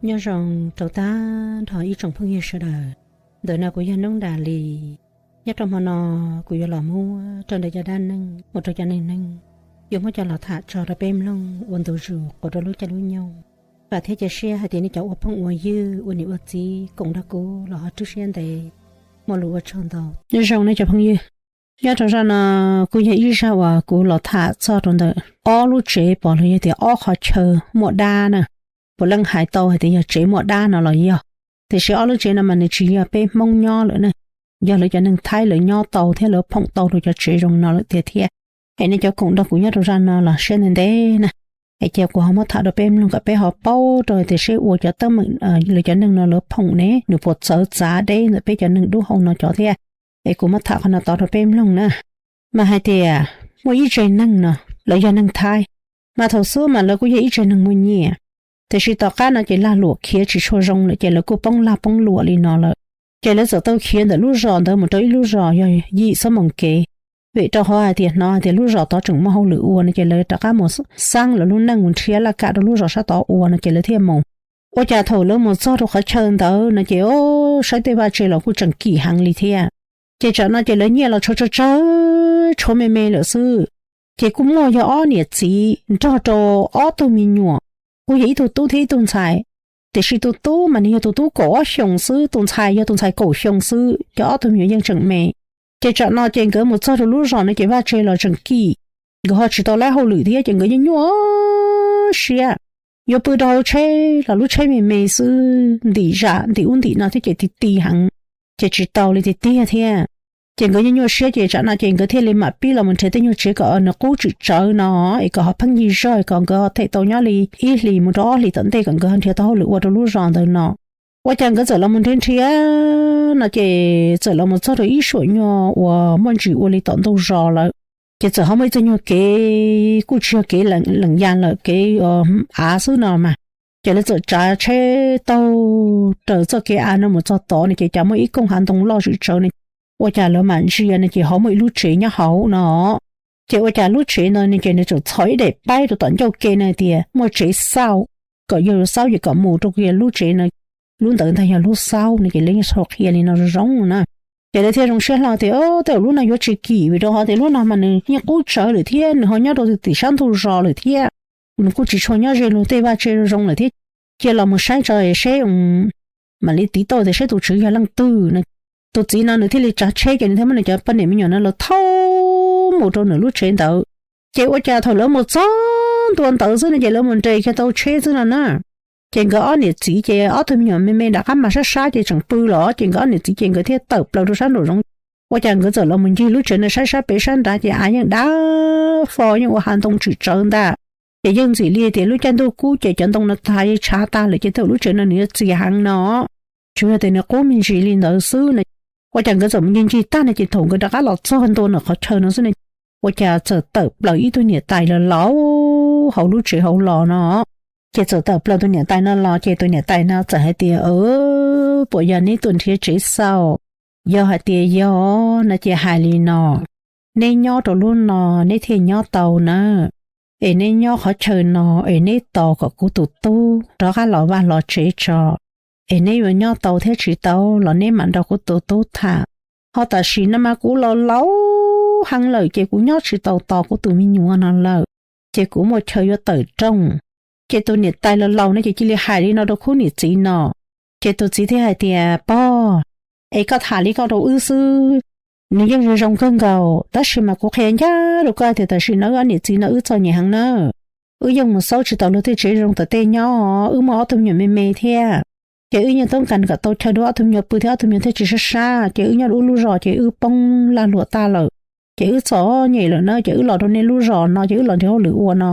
Nyob zoo rau tag nrho ib tsoom phooj ywg sawv daws. Ntawm no kuv yog Noob Nras Lis. Nyob rau hmo no kuv yuav los muab rau ntawm cov dab neeg mus rau cov neeg neeg, yuav muab coj los tham tso rau peb mloog ua ntu zus quas rau lub caij lub nyoog. Vam thiab cia siab hais tias nej cov ua phooj ua ywg ua niam ua txiv koom nrog kuv los ho rub siab ntev. Muaj lus ua tsaug ntau. Nyob zoo nej cov phooj ywg, nyob rau zaj no kuj yog ib zaj uas kuv los tham txog rau ntawm ob lub tsev pom los yog tias ob qhov chaw muaj dab na. Puav leej hais tau hais tias yog tsev muaj dab no los yog, tiam sis ob lub tsev no mas nws tsis yog peb Hmoob nyob lawm na, yog lawv cov neeg Thaib lawv nyob tau thiab lawv phoom tau rau cov tsev zoo no lawm tiag thiab. Es nej cov koom nrog kuv nyob rau zaj no los siab ntev ntev na, es cia kuv ho muab tham rau peb mloog kom peb ho paub rau hais tias seb ua cov teeb meem lawv cov neeg no lawv phoom ne nws puas txawv txav deb ntawm peb cov neeg dub hau no cov thiab. Es kuv muab tham qhov no tod rau peb mloog na. Mas hais tias muaj ib tsev neeg no, lawv yog neeg Thaib, mas thaum xub mas lawv kuj yog ib tsev neeg muaj nyiaj, tiam sis tom qab no ces lag luam khiav tsis tshua zoo lawm ces lawv kuj poob lag poob luam li no lawm. Ces lawv txawm tau khiav ntawm lub zos ntawd mus rau ib lub zos yog yim xuab moos kev, vim rau qhov hais tias hnov hais tias lub zos tod tseem muaj hauj lwm ua no ces lawv rov qab mus xab lawv lub neej mus nrhiav laj kam rau lub zos sab tod ua no ces lawv thiaj mus. Ua cas thaum lawv mus txog rau qhov chaw ntawd no ces o, saib tej vaj tse los kuj tseem kim heev li thiab. Ces tsam no ces lawv nyiaj los tshuav tsawg tsawg, tshuav me me lawm xwb. Ces kuj muaj yog ob niam txiv nrog rau ob tug me nyuam, kuj yog ib tug tub thiab ib tug ntxhais. Tiam sis tus tub mas nws yog tus tub kaum ob xyoos xwb, tus ntxhais yog tus ntxhais kaum xyoo xwb, cov ob tug me nyuam yeej tseem me. Ces tsam no ces nkawd mus txog rau lub zos no ces vaj tse los tseem kim, nkawd ho tsis tau laib hauj lwm thiab ces nkawd yeej nyuaj siab. Yuav pw rau hauv tsheb los lub tsheb me me xwb, ntim zam ntim ub ntim no thiab ces ti ti heev, ces tsis tau li tiag tiag thiab. Ces nkawd yeej nyuaj siab ces tsam no ces nkawd thiaj li mam pib los mus nrhiav tej nyuag tsev kom nws qub tswm tsawv no, es kom ho pheej yig zog kom nkawd ho them tau nyob li ib hlis mus rau ob hlis tom ntej kom nkawd ho nrhiav tau hauj lwm ua rau lub zos ntawd no. Ua cas nkawd txawm los mus nrhiav nrhiav no ces txawm los mus txog rau ib suam nyuag uas muaj ntsis ua li tom ntug zos lawm. Ces txawm ho muaj ib txoj nyuag kev kuj tsis yog kev lees ya lawm, kev av xwb no mas. Ces lawv txawm tsav tsheb taug raws txoj kev av no mus txog tod no ces cas muaj ib koog hav ntoo loj tswm tsawv no. Ua cas lawv mam ntsia no ces ho muaj ib lub tsev nyob hauv no. Ces ua cas lub tsev no ces nws txawm txhos ib daim paib rau tom ncauj ke no tias muaj tsev xauj, kom yog xauj ces kom mus rau kiag lub tsev no, lub ntawd ntag yog lub xauj no ces lawv yeej sau qhia li no zoo zoo na. Ces lawv thiaj zoo siab hlo tias tej zaum lub no yuav tsis kim vim rau qhov tias lub no mas nws yeej qub tsawv lawm thiab nws ho nyob rau tim sab ntug zos lawm thiab, nws kuj tsis tshua nyob ze luag tej vaj tse zoo lawm thiab. Cia los mus saib tso seb, mam li tiv tauj tias seb tus tswv yog leej twg no. Tus txiv no nws thiaj li tsav tsheb ces nws thiaj muab nws cov poj niam me nyuam no los thauj mus rau nws lub tsev ntawd. Ces ua cas thaum lawv mus txog ntua ntawd xwb no ces lawv mus nres kiag tau tsheb xwb no na. Ces nkawd ob niam txiv ces ob tug me nyuam me me nram qab mas sab sab ces tseem pw los ces nkawd ob niam txiv ces nkawd thiaj tawm plaws rau sab nraum zoov. Ua cas nkawd txawm los mus ncig lub tsev no saib sab pem sab nrad ces av yeej dav fo yeej ua hav ntoo tswm tsawv ntag. Ces yeej ntxim li tias lub caij ntuj kub ces cov ntoo no tag yeej tshav tag lawm ces tej zaum lub tsev no nws yuav txias heev no, tsuas yog tias nws qub me ntsis li ntawd xwb no. Ua cas nkawd txawm mus ncig ncig tag no ces thaum nkawd rov qab los txog ntua ntawm qhov chaw no xwb no, ua cas txawm tawm plaws ib tug niam tais los laus hauv lub tsev hauv los no. Ces txawm tawm plaws tus niam tais no los ces tus niam tais no txawm hais tias, Puas yog neb tuaj nrhiav tsev xauj? Yog hais tias yog no ces hais li no, neb nyob rau lub no neb thiaj nyob tau na. Es neb nyob qhov chaw no es neb tos kom kuv tus tub rov qab los vaj los tsev tso, es neb yuav nyob tau thiab tsis tau los neb mam nrog kuv tus tub tham. Ho tam sim no mas kuv los laus heev lawm ces kuv nyob tsis tau tos kuv tus me nyuam no lawm, ces kuv muaj chaw yuav tawm rooj. Ces tus niam tais los laus no ces cia li hais li no rau khub niam txiv no. Ces tus txiv thiaj hais tias, Pog, es koj tham li koj rau wb xwb, nws yeej zoo zoo kawg nkaus, tab sis mas kuv qhia ncaj rau koj tias tam sim no wb ob niam txiv no wb txom nyem heev na. Wb yeej mus xauj tsis tau luag tej tsev zoo tom tej nyob, wb muaj ob tug me nyuam me me thiab. Ces wb yeej toob kas kom tau chaw rau ob tug me nyuam pw thiab ob tug me nyuam thiaj tsis sab sab, ces wb nyob rau wb lub zos ces wb poob lag luam tag lawm. Ces wb txom nyem lawm na, ces wb los rau nej lub zos no ces wb los nrhiav hauj lwm ua no.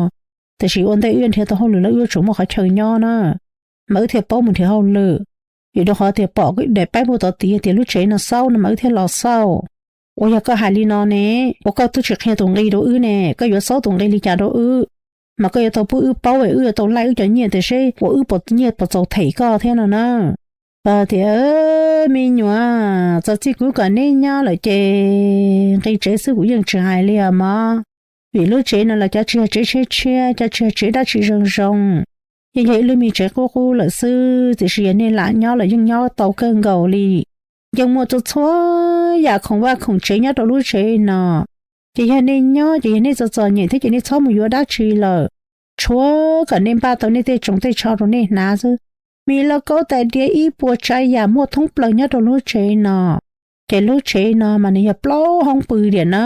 Tiam sis ua ntej wb yuav nrhiav tau hauj lwm lawm wb yuav tsum muaj qhov chaw nyob na, mas wb thiaj paub mus nrhiav hauj lwm. Vim rau qhov tias pom daim paib npuaj tod tid tias lub tsev no xauj no mas wb thiaj los xauj. Ua yog koj hais li no ne, ua koj twb tsis qhia tus nqi rau wb ne, koj yuav xauj tus nqi li cas rau wb? Mas koj yuav tau pub wb paub es wb yuav tau laij wb cov nyiaj tias seb ua wb puas nyiaj puas txaus them koj thiab no na. Pog tias, Me nyuam, txog txij kuv kom neb nyob lawm ces nqi tsev xwb kuv yeej tsis hais li os mog. Vim lub tsev no los cov tsis yog tsev tshiab tshiab, cov tsis yog tsev dab tsi zoo zoo. Yeej yog ib lub me tsev qub qub lawm xwb, tiam sis yog nej lam nyob los yeej nyob tau kawg nkaus li. Yeej muaj txhua txhua yam khoom vaj khoom tsev nyob rau lub tsev no. Ces yog nej nyob ces yog nej txom txom nyem thiab ces nej txhob mus yuav dab tsi lawm, tshuav kom nej npaj tau nej tej tsoos tej tsho rau nej hnav xwb. Me lauj kaub tais diav ib puas tsav yam muaj thoob plaws nyob rau lub tsev no. Ces lub tsev no mas nws yog plaub hoob pw tiam na.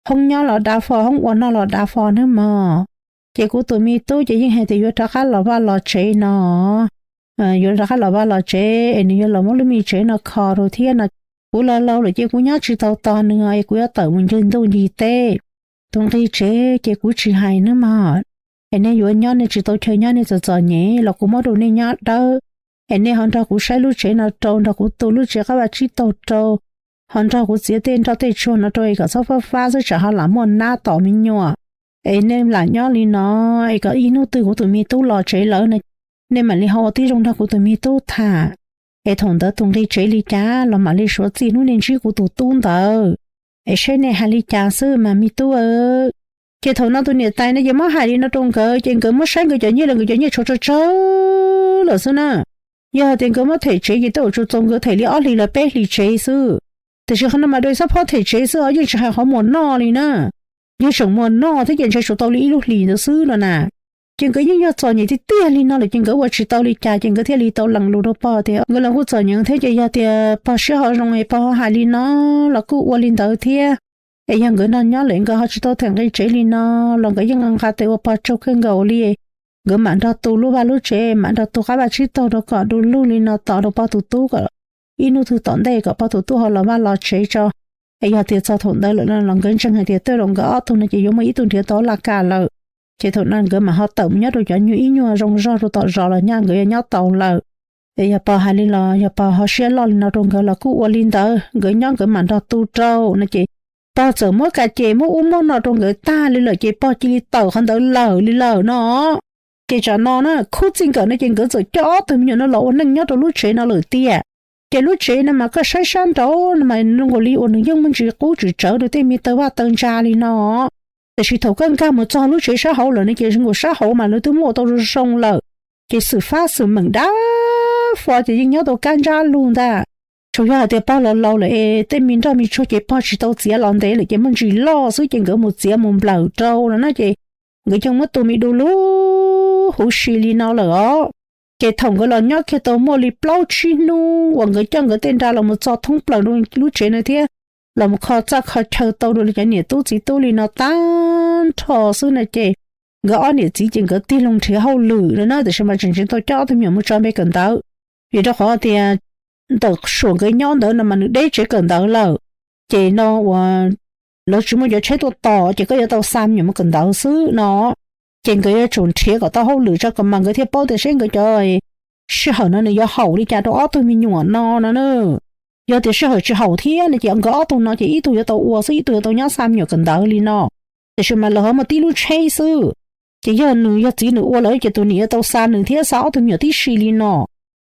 Hoob nyob los dav fo, hoob ua noj los dav fo nawb mog. Ces kuv tus me tub ces yeej hais tias yuav rov qab los vaj los tsev no, yuav rov qab los vaj los tsev es nws yuav los muab lub me tsev no kho rau thiab no. Kuv laus laus lawm ces kuv nyob tsis tau tos nws es kuv yuav tawm mus ncig ntuj ncig teb. Tus nqi tsev ces kuv tsis hais nawb mog. Es nej yuav nyob nej tsis tau chaw nyob nej txom txom nyem los kuv muab rau nej nyob dawb. Es nej ho nrog kuv saib lub tsev no rau, nrog kuv tu lub tsev qab vaj tsib taug rau, ho nrog kuv txiav tej nroj tej tsuag no rau es kom txhob fab fab xwb tsam ho lam muaj nab tom me nyuam. Es nej lam nyob li no, es kom ib hnub twg kuv tus me tub los tsev lawm no, nej mam li ho ua tib zoo nrog kuv tus me tub tham. Es thaum ntawd tus nqi tsev li cas los mam li suav txij hnub nej ntsib kuv tus tub ntawd. Es saib nej hais li cas xwb mas me tub. Ces thaum no tus niam tais no ces muab hais li no rau nkawd ces nkawd muab saib nkawd cov nyiaj los nkawd cov nyiaj tshuav tsawg tsawg lawm xwb na. Yog hais tias nkawd muab them tsev ces tej zaum tsuas txaus nkawd them li ob hlis los peb hlis tsev xwb. Tiam sis qhov no mas dua txhob phob them tsev xwb os, yeej tsis hais qhov muag noj li na. Yog tseem muag noj thiab ces ntshe tsuas tau li ib lub hlis ntawd xwb no na. Ces nkawd yeej yog txom nyem tiag tiag li no lawm ces nkawd ua tsis tau li cas ces nkawd thiaj li tau lees lus rau pog tias nkawd los kuj txom nyem thiab ces yog tias pog siab ho zoo es pog ho hais li no los kuj ua li ntawd thiab. Es yog nkawd nrog nyob lawm nkawd ho tsis tau them nqi tsev li no los nkawd yeej nqa tes ua pog tsaug kawg nkaus li. Nkawd mam nrog tu lub vaj lub tsev, mam nrog tu qab vaj tsib taug rau kom du lug li no tos rau pog tus tub kom ib hnub twg tom ntej kom pog tus tub ho los vaj los tsev tso. Es yog tias txog thaum ntawd lawm no los nkawd ntseeg hais tias tej zaum nkawd ob tug no ces yuav muaj ib tug nrhiav tau laj kam lawm. Ces thaum no nkawd mam ho tawm mus nyob rau cov nyuag ib nyuag zoo zog rau tom zos los nyaj nkawd yuav nyob tau lawm. Es yog pog hais li los yog pog ho siab loj li no rau nkawd los kuj ua li ntawd, nkawd nyob nkawd mam nrog tu rau no ces pog txawm muab ka ces muab ub muab no rau nkawd tag li lawm ces pog cia li tawm qhov ntawd lawm li lawm no. Ces tsam no na khub txij nkawm no ces nkawd txawm coj ob tug me nyuam no los ua neej nyob rau lub tsev no lawm tiag. Ces lub tsev no mas koj saib sab nraud no mas zoo nkaus li uas nws yeej muaj ntsis qub tsis tsawv rau tej me taw vaj taw ntsa li no. Tiam sis thaum koj nkag mus txog lub tsev sab hauv lawm no ces zoo nkaus sab hauv mas lawv twb muab ua tau zoo zoo lawm. Ces xwm fab xwm meem dab fo ces yeej nyob tau kab ntsab lug ntag. Tsuas yog hais tias pog los laus lawm es tej me nroj me tsuag ces pog tsis tau txiav los ntev lawm ces muaj ntsis loj xwb ces nkawd mus txiav mus nplawm rau no na ces nkawd yeej muab tu me du lug huv si li no lawm os. Ces thaum nkawd los nyob kiag tau muaj li plaub tsib hnub uas nkawd coj nkawd tej nra los mus txo thoob plaws rau lub tsev no thiab los mus kho txaj kho chaw tau rau cov niam tub txiv tub li no tag nrho xwb no ces nkawd ob niam txiv ces nkawd tig loo nrhiav hauj lwm no na, tiam sis mas tseem tsis tau coj ob tug me nyuam mus tso npe kawm ntawv. Vim rau qhov tias ntawm suam nkawd nyob ntawd no mas nws deb tsev kawm ntawv lawm, ces no uas lawv tsis muaj cov tsheb tuaj tos ces koj yuav tau xa me nyuam mus kawm ntawv xwb no. Ces nkawd yuav tsum nrhiav kom tau hauj lwm tso kom mas nkawd thiaj paub tias seb nkawd cov sij hawm no nws yuav haum li cas rau ob tug me nyuam no no na. Yog tias sij hawm tsis haum thiab no ces nkawd ob tug no ces ib tug yuav tau ua xwb, ib tug yuav tau nyob xa me nyuam kawm ntawv li no. Tiam sis mas lawv ho muaj tib lub tsheb xwb, ces yog nws yog txiv nws ua lawm ces tus niam yuav tau xa nws thiab xa ob tug me nyuam tib si li no.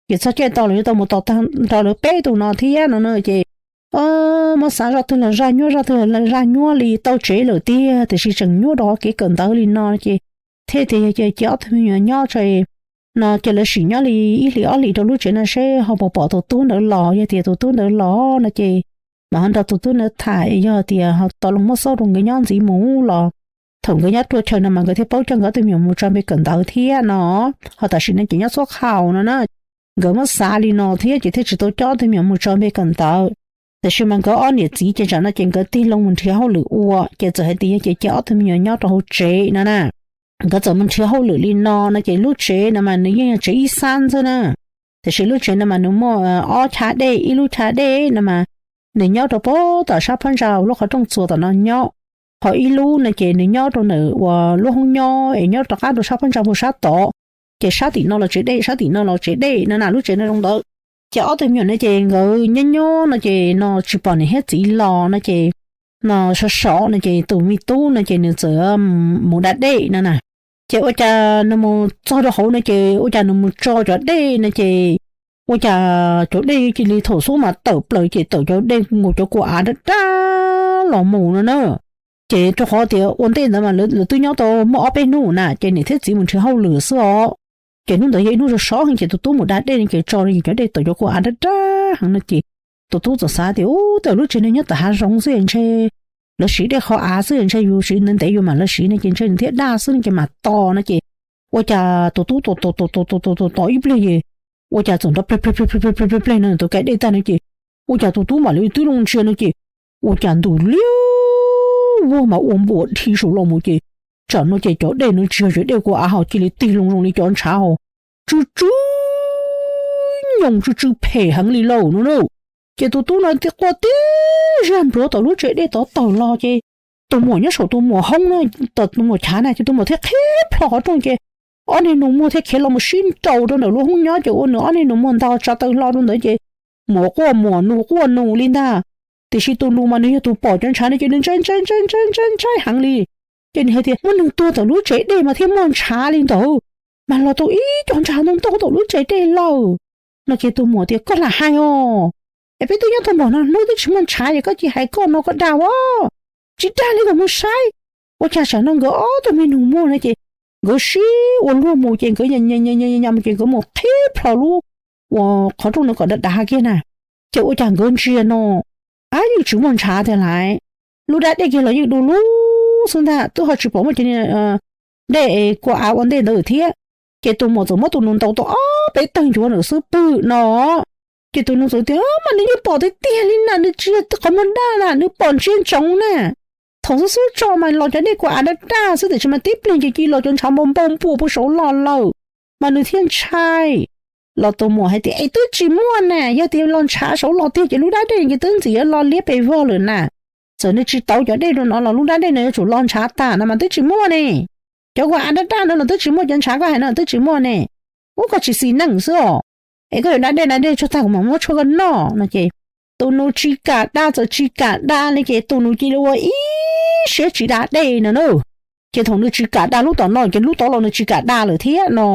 Ces txog caij tau lawm yuav tau mus tos nrog lawv peb tug no thiab no na ces muab xav zaj twg los zaj nyuab, zaj twg los zaj nyuab li tau tsev lawm tiag tiam sis tseem nyuab rau qhov kev kawm ntawv li no ces thiaj tias yog cia ob tug me nyuam nyob tso no ces lawv sim nyob li ib hlis ob hlis rau lub tsev no seb ho puas pom tus tub ntawd los. Yog tias tus tub ntawd los no ces mam ho nrog tus tub ntawd tham, yog tias ho tau los muab xauj rau nkawd nyob ntxiv mus los thaum nkawd nyob ruaj chaw no mas nkawd thiaj paub coj nkawd ob tug me nyuam mus tso npe kawm ntawv thiab no. Ho tam sim no ces nyob txhua khaus no na, nkawd muab xav li no thiab ces thiaj tsis tau coj ob tug me nyuam mus tso npe kawm ntawv. Tiam sis mas nkawd ob niam txiv ces tsam no ces nkawd tig loo mus nrhiav hauj lwm ua ces txawm hais tias yog ces cia ob tug me nyuam nyob rau hauv tsev no na. Nkawd txawm mus nrhiav hauj lwm li no no ces lub tsev no mas nws yeej yog tsev ib xab xwb na. Tiam sis lub tsev no mas nws muaj ob chav dej, ib lub chav dej no mas nws nyob rau puag tom sab phab ntsa lub qhov rooj txuas tom no nyob. Ho ib lub no ces nws nyob rau ntawm uas lub hoob nyob es nyob rov qab rau sab phab ntsa puag sab tod. Ces sab tim no los tsev dej, sab tim no los tsev dej no na, lub tsev no zoo ntawd. Ces ob tug me nyuam no ces nkawd nyob nyob no ces no tsis pom niam thiab txiv los no ces no sov sov no ces tus me tub no ces nws txawm mus da dej no na. Ces ua cas nws mus txog rau hauv no ces ua cas nws mus tso cov dej no ces ua cas cov dej cia li thaum xub mas tawm plaws ces tawm cov dej nkaus cov kua av dab dab los mus no na. Ces rau qhov tias ua ntej ntawd mas lawv twb nyob tau muaj ob peb hnub na ces niam thiab txiv mus nrhiav hauj lwm xwb os. Ces hnub ntawd yog ib hnub sov sov heev ces tus tub mus da dej no ces tso no ces cov dej tawm cov kua av daj daj heev no ces tus tub txawm xav tias, Ub, tej lub tsev neeg nyob tom hav zoov xwb ntshe lawv siv dej qhov av xwb, ntshe yus siv ntev ntev yus mam li siv no ces ntshe nws thiaj daj xwb no ces mam tos no ces ua cas tus tub tos tos tos tos tos tos ib pliag ces ua cas txawm nrov pleg pleg pleg pleg pleg pleg no tus kais dej tag no ces ua cas tus tub mam li twb loo ntsia no ces ua cas ntuj liab vog mas ua npuas dhi saum los mus ces tsam no ces cov dej no tsis yog cov dej kua av ho cia li tig loo zoo li cov ntshav ho tsw tsw nyoos tsw tsw phem heev li lauj no na. Ces tus tub no thiaj quaj tib zag npluav tom lub tsev dej tod tawm los ces tus muam nyob saum tus muam hoob na, tom tus muam chav na ces tus muam thiaj qhib plho qhov rooj ces ob niag nus muag thiaj khiav los mus sib nraus rau ntawm lub hoob nyob ces ua nws ob niag nus muag ntaus tsa taw hlo rau ntawd ces muam quaj muam nus quaj nus li ntag. Tiam sis tus nus mas nws yog tus pom cov ntshav no ces nws ntshai ntshai ntshai ntshai ntshai ntshai heev li. Ces nws hais tias, Muaj neeg tuag tom lub tsev dej mas thiaj muaj ntshav li ntawd, mas los tau ib co ntshav ntau ntau tom lub tsev dej lawm no ces tus muam tias, Koj lam hais os, es peb twb nyob tau npaum no hnub twb tsis muaj ntshav es koj cia hais koj no koj dag as. Tsis dag li kom mus saib. Ua cas tsam no nkawd ob tug me nus muag no ces nkawd sib ua luag mus ces nkawd nyas nyas nyas mus ces nkawd mus qhib plho lub uas qhov rooj no kom dav dav kiag na. Ces ua cas nkawd ntsia no, ab, yeej tsis muaj ntshav tiag lawm. Lub dab dej kiag los yeej du lug xwb ntag, twb ho tsis pom muaj cov dej kua av ua ntej ntawd thiab. Ces tus muam txawm muab tus nus ntaus tau ob peb tawg ncuav ntawm xub pwg no. Ces tus nus txawm tias, Mas nws yeej pom tiag tiag li na, nws tsis yog qhov muag daj na, nws pom ntsia ntsoov na. Thaum xub xub tso mas los cov dej kua av daj daj xwb tiam sis mas tib pliag ces cia los cov ntshav npau npau npuas puag saud los lawm, mas nws thiaj ntshai. Los tus muam hais tias, Es twb tsis muaj na, yog tias los ntshav saud los tiag ces lub dab dej ces twb ntxim yuav los liab pes vog lawm na. Txawm nws tsis tauv cov dej rau no los lub dab dej no yuav tsum los ntshav tas no mas twb tsis muaj ne. Cov kua av daj daj no los twb tsis muaj, cov ntshav koj hais no twb tsis muaj ne. Ub, koj tsis xis neej xwb os. Es koj yuav da dej da dej tsuag tag kuv mam muab tshuaj koj noj no ces tus nus tsis kam da, txawm tsis kam da li ces tus nus cia li ua ib siab tsis da dej no na. Ces thaum nws tsis kam da lub tom no ces lub tod los nws tsis kam da lawm thiab no.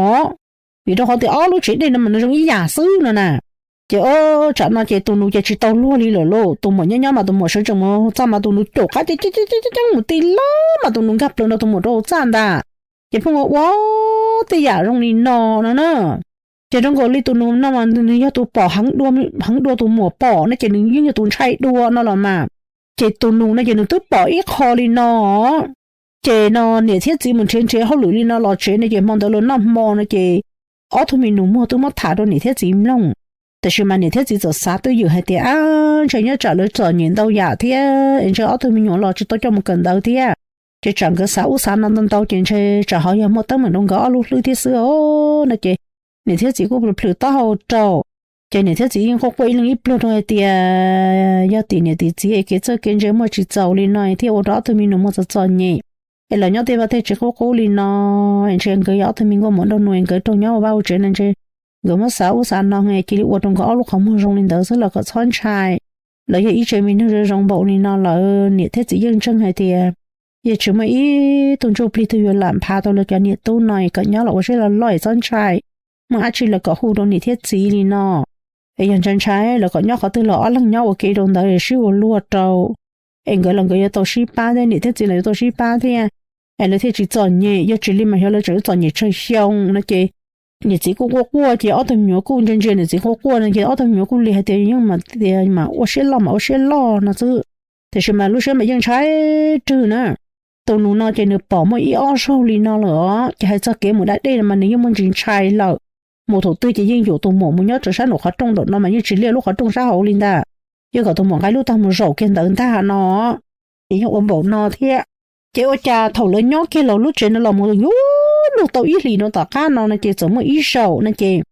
Vim rau qhov tias ob lub tsev dej no mas nws zoo ib yam xwb no na. Ces o, tsam no ces tus nus ces tsis tau luag li lawm lauj. Tus muam nyob nyob mas tus muam sawv tsees mus hauv txaj mas tus nus caum qab ces ceeb ceeb ceeb mus ti lawm mas tus nus nkag plaws nrog tus muam rau hauv txaj ntag. Ces pheej ua ua tej yam zoo li no no na. Ces zoo nkaus li tus nus no mas nws yog tus pom heev dua tus muam pom no ces nws yeej yog tus ntshai dua no los mas. Ces tus nus no ces nws twb pom ib qho li no. Ces no niam thiab txiv mus nrhiav nrhiav hauj lwm li no los tsev no ces hmo ntawd lawv noj hmo no ces ob tug me nus muag twb muab tham rau niam thiab txiv mloog. Tiam sis mas niam thiab txiv txawm xav twj ywm hais tias, Ab, ntshe nyob tsam lawv txom nyem ntau yam thiab es ntshe ob tug me nyuam los tsis tau coj mus kawm ntawv thiab. Ces tsam nkawd xav ub xav no ntau ntau ces ntshe tsam ho yog muaj teeb meem rau nkawd ob lub hlwb thiab xwb os no ces niam thiab txiv kuj plhws taub hau rau. Ces niam thiab txiv yeej quaj quaj ib leeg ib pliag rau hais tias, Yog tim niam tim txiv kev txawj kev ntse muaj tsis txaus li no thiaj ua rau ob tug me nus muag txom txom nyem, es los nyob tej vaj tej tsev qub qub li no, es ntshe nkawd yog ob tug me nkauj muam nraug nus es nkawd raug nyob ua vaj ua tsev no ntshe nkawd muab xav ub xav no cia li ua rau nkawd ob lub qhov muag zoo li ntawd xwb los kom txhob ntshai. Lawv yog ib tsev me neeg zoo zoo npaum li no lawm, niam thiab txiv yeej ntseeg hais tias yeej tsis muaj ib tug ntsuj plig twg yuav lam phav tau lawv cov niam tub no es kom nyob los ua siab loj loj es txhob ntshai. Muaj dab tsi los kom hu rau niam thiab txiv li no. Es yog ntshai ntshai los kom nyob qhov twg los ob leeg nyob ua ke rau ntawd sib ua luag rau. Es nkawd los nkawd yuav tau sib pab thiab, niam thiab txiv los yuav tau sib pab thiab, es lawv thiaj tsis txom nyem. Yog tsis li mas xyov lawv tseem yuav txom nyem tsawg xyoo no ces niam txiv kuj quaj quaj ces ob tug me nyuam kuj ntsia ntsia niam txiv quaj quaj no ces ob tug me nyuam kuj li hais tias yeej mas tias mas ua siab loj mas ua siab loj no xwb. Tiam sis mas lub siab mas yeej ntshai rwg na. Tus nus no ces nws pom muaj ib ob zaug li no lawm os, ces hais txog kev mus da dej no mas nws yeej muaj ntsis ntshai lawm. Mus thaum twg ces yeej yuam tus muam mus nyob rau sab nraum qhov rooj nraum no mas yeej tsis liaj lub qhov rooj sab hauv li ntag. Yeej kom tus muam nqa ib lub tag mus zaum kiag ntawd ntag no. Ces yeej ua npaum no thiab. Ces ua cas thaum lawv nyob kiag los lub tsev no los mus yuav luag tau ib hlis no tom qab no no ces txawm muaj ib zaug no ces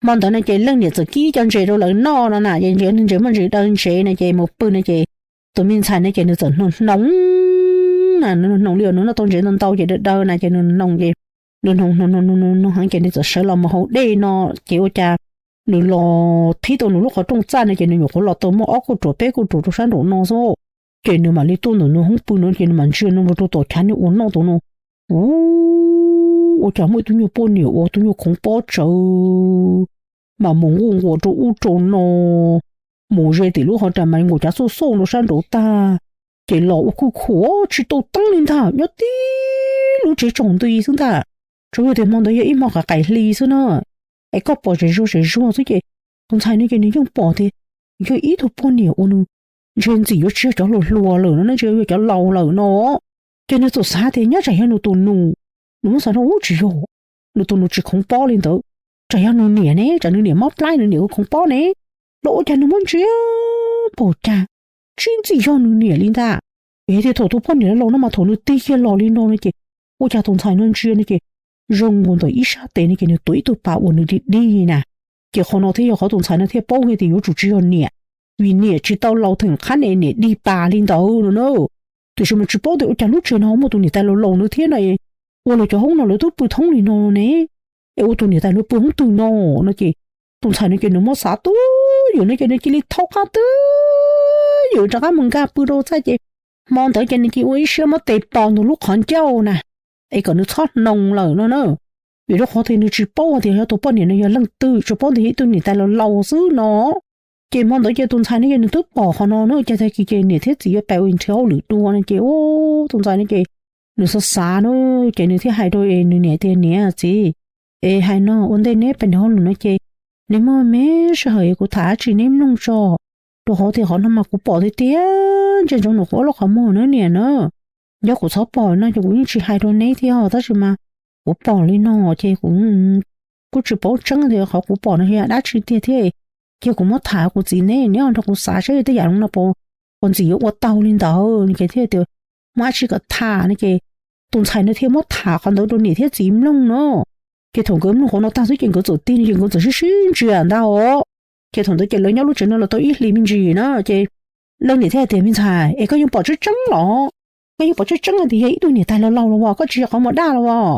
hmo ntawd no ces leej niam txawm kib cov ntses rau lawv noj no na, ces ntses muaj ntses daw ntsev no ces mus pw no ces tus me ntxhais no ces nws txawm hnoos hnoos na, nws hnoos li nws noj tau ntsev ntau ntau ces daw daw na ces nws hnoos ces nws hnoos hnoos hnoos hnoos heev ces nws txawm sawv los mus haus dej no. Ces ua cas nws los thib tau nws lub qhov rooj txaj no ces nws nyuam qhuav los tau muaj ob kuj ruam peb kuj ruam rau sab nraum no xwb. Ces nws mam li tuaj ntawm nws hoob pw no ces nws mam ntsia no rau tom chav niag ua noj tus no. Ub, ua cas muaj ib tug nyuag poj niam ua tus nyuag khoov pob tsawv mas mus nquj nquas rau ub rau no, mus ze tim lub qhov ras mas nkaum cav xauj xauj rau sab nraud tag, ces los ua kuj khuam tsis tau teeb li ntag, nyob tib lub tsev tsaus nti xwb ntag. Tsuas yog tias hmo ntawd yog ib hmo qaim qaim hli xwb na, es koj pom zem zuag zem zuag xwb ces tus ntxhais no ces nws yeej pom tias yog ib tug poj niam uas nws ntsia ntxim yuav tsis yog cov hluas hluas lawm no, nws ntsia yog cov laus lawm no. Ces nws txawm xav tias nyob tsam yog nws tus nus, nws muab xav rau ub tsis yog, nws tus nus tsis khoov pob li ntawd, tsam yog nws niam ne, tsam nws niam mob plab nws niam khoov pob ne, los ua cas nws muab ntsia npaum cas tsis ntxim yog nws niam li ntag. Vim hais tias thaum tus poj niam laus no mas thaum nws tig kiag los li no no ces ua cas tus ntxhais no ntsia no ces zoo nkaus ntawm ib sab tes no ces nws tuav ib tug pas uas nws dig dig na. Ces qhov no thiaj yog qhov tus ntxhais no thiaj paub hais tias yuav tsum tsis yog niam, vim niam tsis tau laus theem qhab ne niam dig pas li ntawd no na. Tiam sis mas tsis paub tias ua cas lub tsev no muaj tus niam tais laus laus no thiab no, ua lawv cov hoob no lawv twb pw thoob li no ne, es ua tus niam tais no pw hoob twg no no ces tus ntxhais no ces nws muab xav twb ywm no ces nws cia li thaub qab twb ywm rov qab mus nkag pw rau txaj ces hmo ntawd ces nws cia li ua ib siab muab tes pos ntawm lub qhov ncauj na, es kom nws txhob hnoos lawm no na. Vim rau qhov tias nws tsis paub tias yog tus poj niam no yog leej twg, tsuas paub tias yog ib tug niam tais laus laus xwb no. Ces hmo ntawd ces tus ntxhais no ces nws twb pom qhov no na, ua cas tag kis ces niam thiab txiv yuav pais ua nrhiav hauj lwm dua no ces tus ntxhais no ces nws xav xav na, ces nws thiaj hais rau nws niam tias niam txiv, es hais no ua ntej neb pais nrhiav hauj lwm no ces neb muaj me sij hawm kuv tham dab tsi neb mloog tso, rau qhov tias qhov no mas kuv pom tiag tiag ntsia ntsoov nws qhuav lub qhov muag na niam na. Yog kuv txhob pom no ces kuv yeej tsis hais rau neb thiab tab sis mas kuv pom li no ces kuv kuj tsis paub tseeb tias qhov kuv pom no yog dab tsi tiag thiab. Ces kuv muab tham kuv txiv neb, neb ho nrog kuv xav saib tej yam no puas ntxim yuav ua tau li ntawd no ces thiaj tias muaj dab tsi kom tham no ces tus ntxhais no thiaj muab tham qhov ntawd rau niam thiab txiv mloog no. Ces thaum nkawd mloog qhov no tag xwb ces nkawd txawm tig no ces nkawd txawm sib sib ntsia ntag os. Ces thaum ntawd ces lawv nyob lub tsev no los tau ib hlis me ntsis na ces leej niam thiaj hais tias me ntxhais es koj yeej pom tseeb tseeb los? Koj yeej pom tseeb tseeb tias yog ib tug niam tais laus laus los as, koj tsis yog qhov muag daj los as?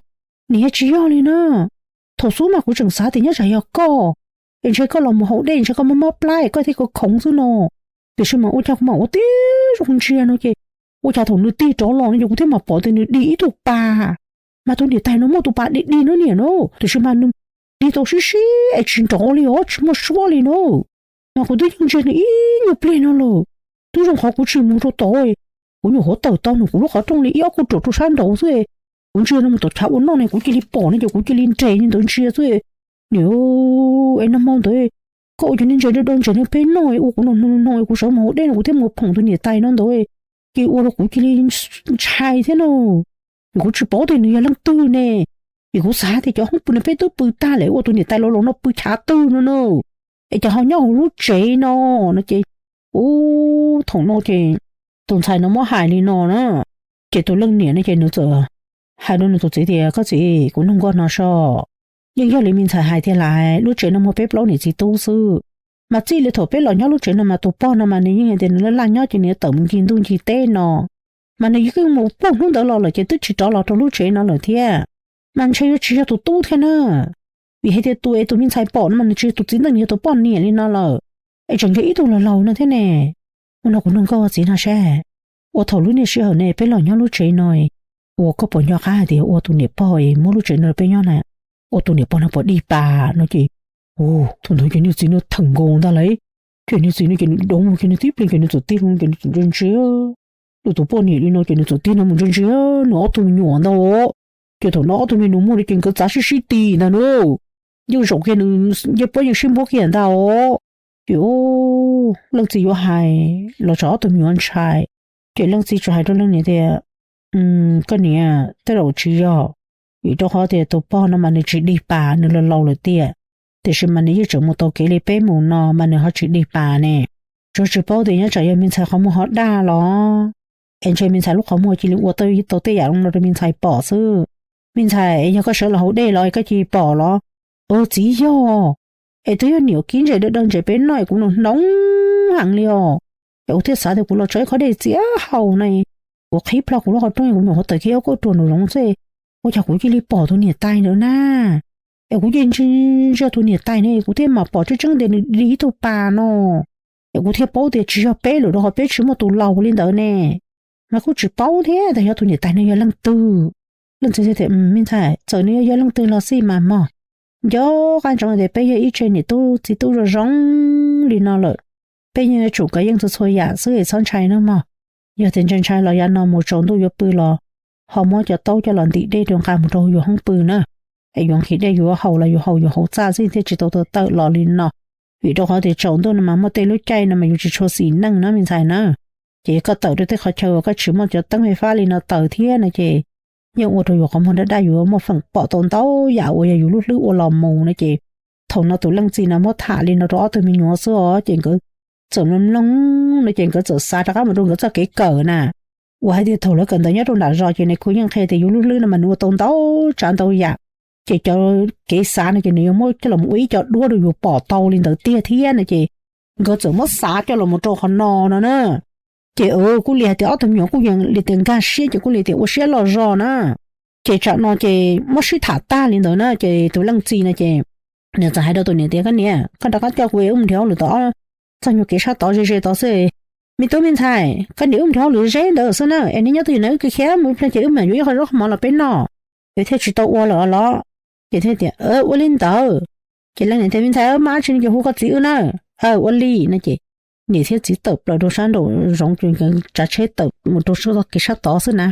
Niam, yog tsis yog li na. Thaum xub mas kuv tseem xav tias nyob tsam yog koj, es ntshe koj los mus haus dej ntshe koj mob mob plab es koj thiaj khoov khoov xwb no. Tiam sis mas ua cas kuv mam ua tib zoo ntsia no ces ua cas thaum nws tig rov los no ces kuv thiaj mam pom tias nws dig ib tug pas. Mas tus niam tais no muaj tus pas dig dig no niam na, tiam sis mas nws dig tau sib sib es tsis nrov li os, tsis muaj suab li na. Mas kuv twb yeej ntsia nws ib nyuag pliag no lawm, twb zoo qhov kuv tsis mus rau tod, kuv nyuam qhuav tawm tau nws kuv lub qhov rooj li ib ob kauj ruam rau sab nraud xwb. Kuv ntsia no mus tom chav ua noj ne kuv cia li pom no ces kuv cia li nres li ntawd ntsia xwb. Niam, es nag hmo ntawd koj ua cov niag ntses dawb dawb ntses no peb noj ua kuv no no no kuv sawv mus haus dej no kuv thiaj mus phoom tus niam tais no ntawd, ces ua rau kuv cia li ntshai thiab no. Kuv tsis paub tias nws yog leej twg ne, vim kuv xav tias cov hoob pw no peb twb pw tag lawm ua tus niam tais laus laus no pw chav twg no na, es cas ho nyob hauv lub tsev no no ces, ub, thaum no ces tus ntxhais no muab hais li no na, ces tus leej niam no ces nws txawm hais rau nws tus txiv tias koj txiv, kuv nug koj no soj, yeej yog li me ntxhais hais tiag lawm, lub tsev no muaj peb plaub niam txiv tub xwb. Mas txij li thaum peb los nyob lub tsev no mas tus pog no mas nws yeej hais tias nws laj laj nyob ces nws yuav tawm mus ncig ntuj ncig teb no, mas nws yeej mus puag hnub ntawd los lawm ces twb tsis rov los rau lub tsev no lawm thiab. Mas ntshe yuav tsis yog tus tub thiab na, vim hais tias tus es tus me ntxhais pom no mas nws tsis yog tus txiv neej, nws yog tus poj niam li no lawm, es tseem yog ib tug laus laus no thiab ne. Ua no kuv nug koj txiv no seb, ua thaum lub niaj sij hawm ne peb los nyob lub tsev no, ua koj puas nco qab hais tias ua tus niam pog es muab lub tsev no rau peb nyob na, ua tus niam pog no puas dig pas no ces, ua, thaum ntawd ces niag txiv no theem nkaus ntag lauj, ces niag txiv no ces nws doov mus ces nws tib pliag ces nws txawm tig los ces nws txawm ntsia ntsia nws tus poj niam li no ces nws txawm tig no mus ntsia ntsia nws ob tug me nyuam ntag. Ces thaum no ob tug me nyuam muaj li ces nkawd txav sib sib ti ntag na, yeej zaum kiag nws ncej puab yeej sib npuab kiag ntag os. Ces leej txiv yuav hais los tsam ob tug me nyuam ntshai, ces leej txiv tsuas hais rau leej niam tias, koj niam, tej zaum tsis yog, vim rau qhov tias tus pog no mas nws tsis dig pas, nws laus laus lawm tiag, tiam sis mas nws yeej tseem mus tau kev li peb mus no mas nws ho tsis dig pas ne. Tsuas tsis paub tias nyob tsam yog me ntxhais qhov muag ho daj los, es ntshe me ntxhais lub qhov muag cia li ua tau tej yam no rau me ntxhais pom xwb. Me ntxhais, es yog koj sawv los haus dej los es koj cia li pom los? Txiv, yog, es twb yog niam kib ntses dawb dawb ntses peb noj es kuv noo hnoov heev li os, es kuv thiaj xav tias kuv los tso ib khob dej txiav haus na, kuv qhib plho kuv lub qhov rooj kuv nyuam qhuav tawm kiag ob kauj ruam nraum zoov xwb, ua cas kuv cia li pom tus niam tais ntawd na. Es kuv cia li ntsia ntsia tus niam tais ne kuv thiaj mam pom tseeb tseeb tias nws dig ib tug pas no, es kuv thiaj paub tias tsis yog peb lawm rau qhov peb tsis muaj tus laus li ntawd ne. Mas kuj tsis paub thiab tias yog tus niam tais no yog leej twg. Leej txiv tias, me ntxhais, txawm nws yog leej twg los xij mas mog, nco qab ntsoov tias peb yog ib tsev niam tub txiv tub zoo zoo li no lawm, peb yeej yuav tsum kov yeej txhua txhua yam xwb es txhob ntshai nawb mog. Yog tias ntshai ntshai los yav no mus tsaus ntuj yuav pw los ho muab cov taub coj los ntim dej rau nqa mus rau yus hoob pw na. es yuav nqhis dej yuav haus los yus haus yus hauv txaj xwb thiaj tsis tau tawm los li no. Vim rau qhov tias tsaus ntuj no mas muaj tej lub caij no mas yus tsis tshua xis neej na me ntxhais na. Ces koj tawm rau tej qhov chaw uas koj tsis muaj cov teeb fais fab li no taws thiab no ces yeej ua rau yus qhov muag daj daj, yus muaj feem pom tau ntau yam uas yog yus lub hlwb ua los mus no ces thaum no tus leej txiv no muab tham li no rau ob tug me nyuam xwb os ces nkawd txawm mloog mloog no ces nkawd txawm xav rov qab mus rau nkawd txoj kev kawm na. Uas hais tias thaum lawv kawm ntawv nyob rau nram zos ces nais khu yeej qhia tias yus lub hlwb no mas nws ua tau ntau tsav ntau yam, ces cov kev xav no ces nws yuav muab coj los ua ib co duab rau yus pom tau li ntawd tiag thiab no ces nkawd txawm muab xav coj los mus rau qhov no no na. Ces kuj li hais tias ob tug me nyuam kuj yeej li tias nkag siab ces kuj li tias ua siab loj zog na. Ces tsam no ces muab sib tham tag li ntawd na ces tus leej txiv no ces nws txawm hais rau tus niam tias, Koj niam, koj rov qab coj kuv wb mus nrhiav hauj lwm tom txog nyuag kev sab tod ze ze tod xwb. Me tub me ntxhais, koj niam wb mus nrhiav hauj lwm ze ntawd xwb na es neb nyob twj ywm na, wb kis khiav mus ib pliag ces wb mam yuav ib qho zaub qho mov los peb noj, es thiaj tsis tau ua lawm los. Ces thiaj tias, Ua li ntawd. Ces leej niam tias, Me ntxhais, mas tsis ne ces hu koj txiv wb na. Ua li no ces niam thiab txiv tawm plaws rau sab nraum zoov ces tsav tsheb tawm mus rau txoj kev sab tod xwb na.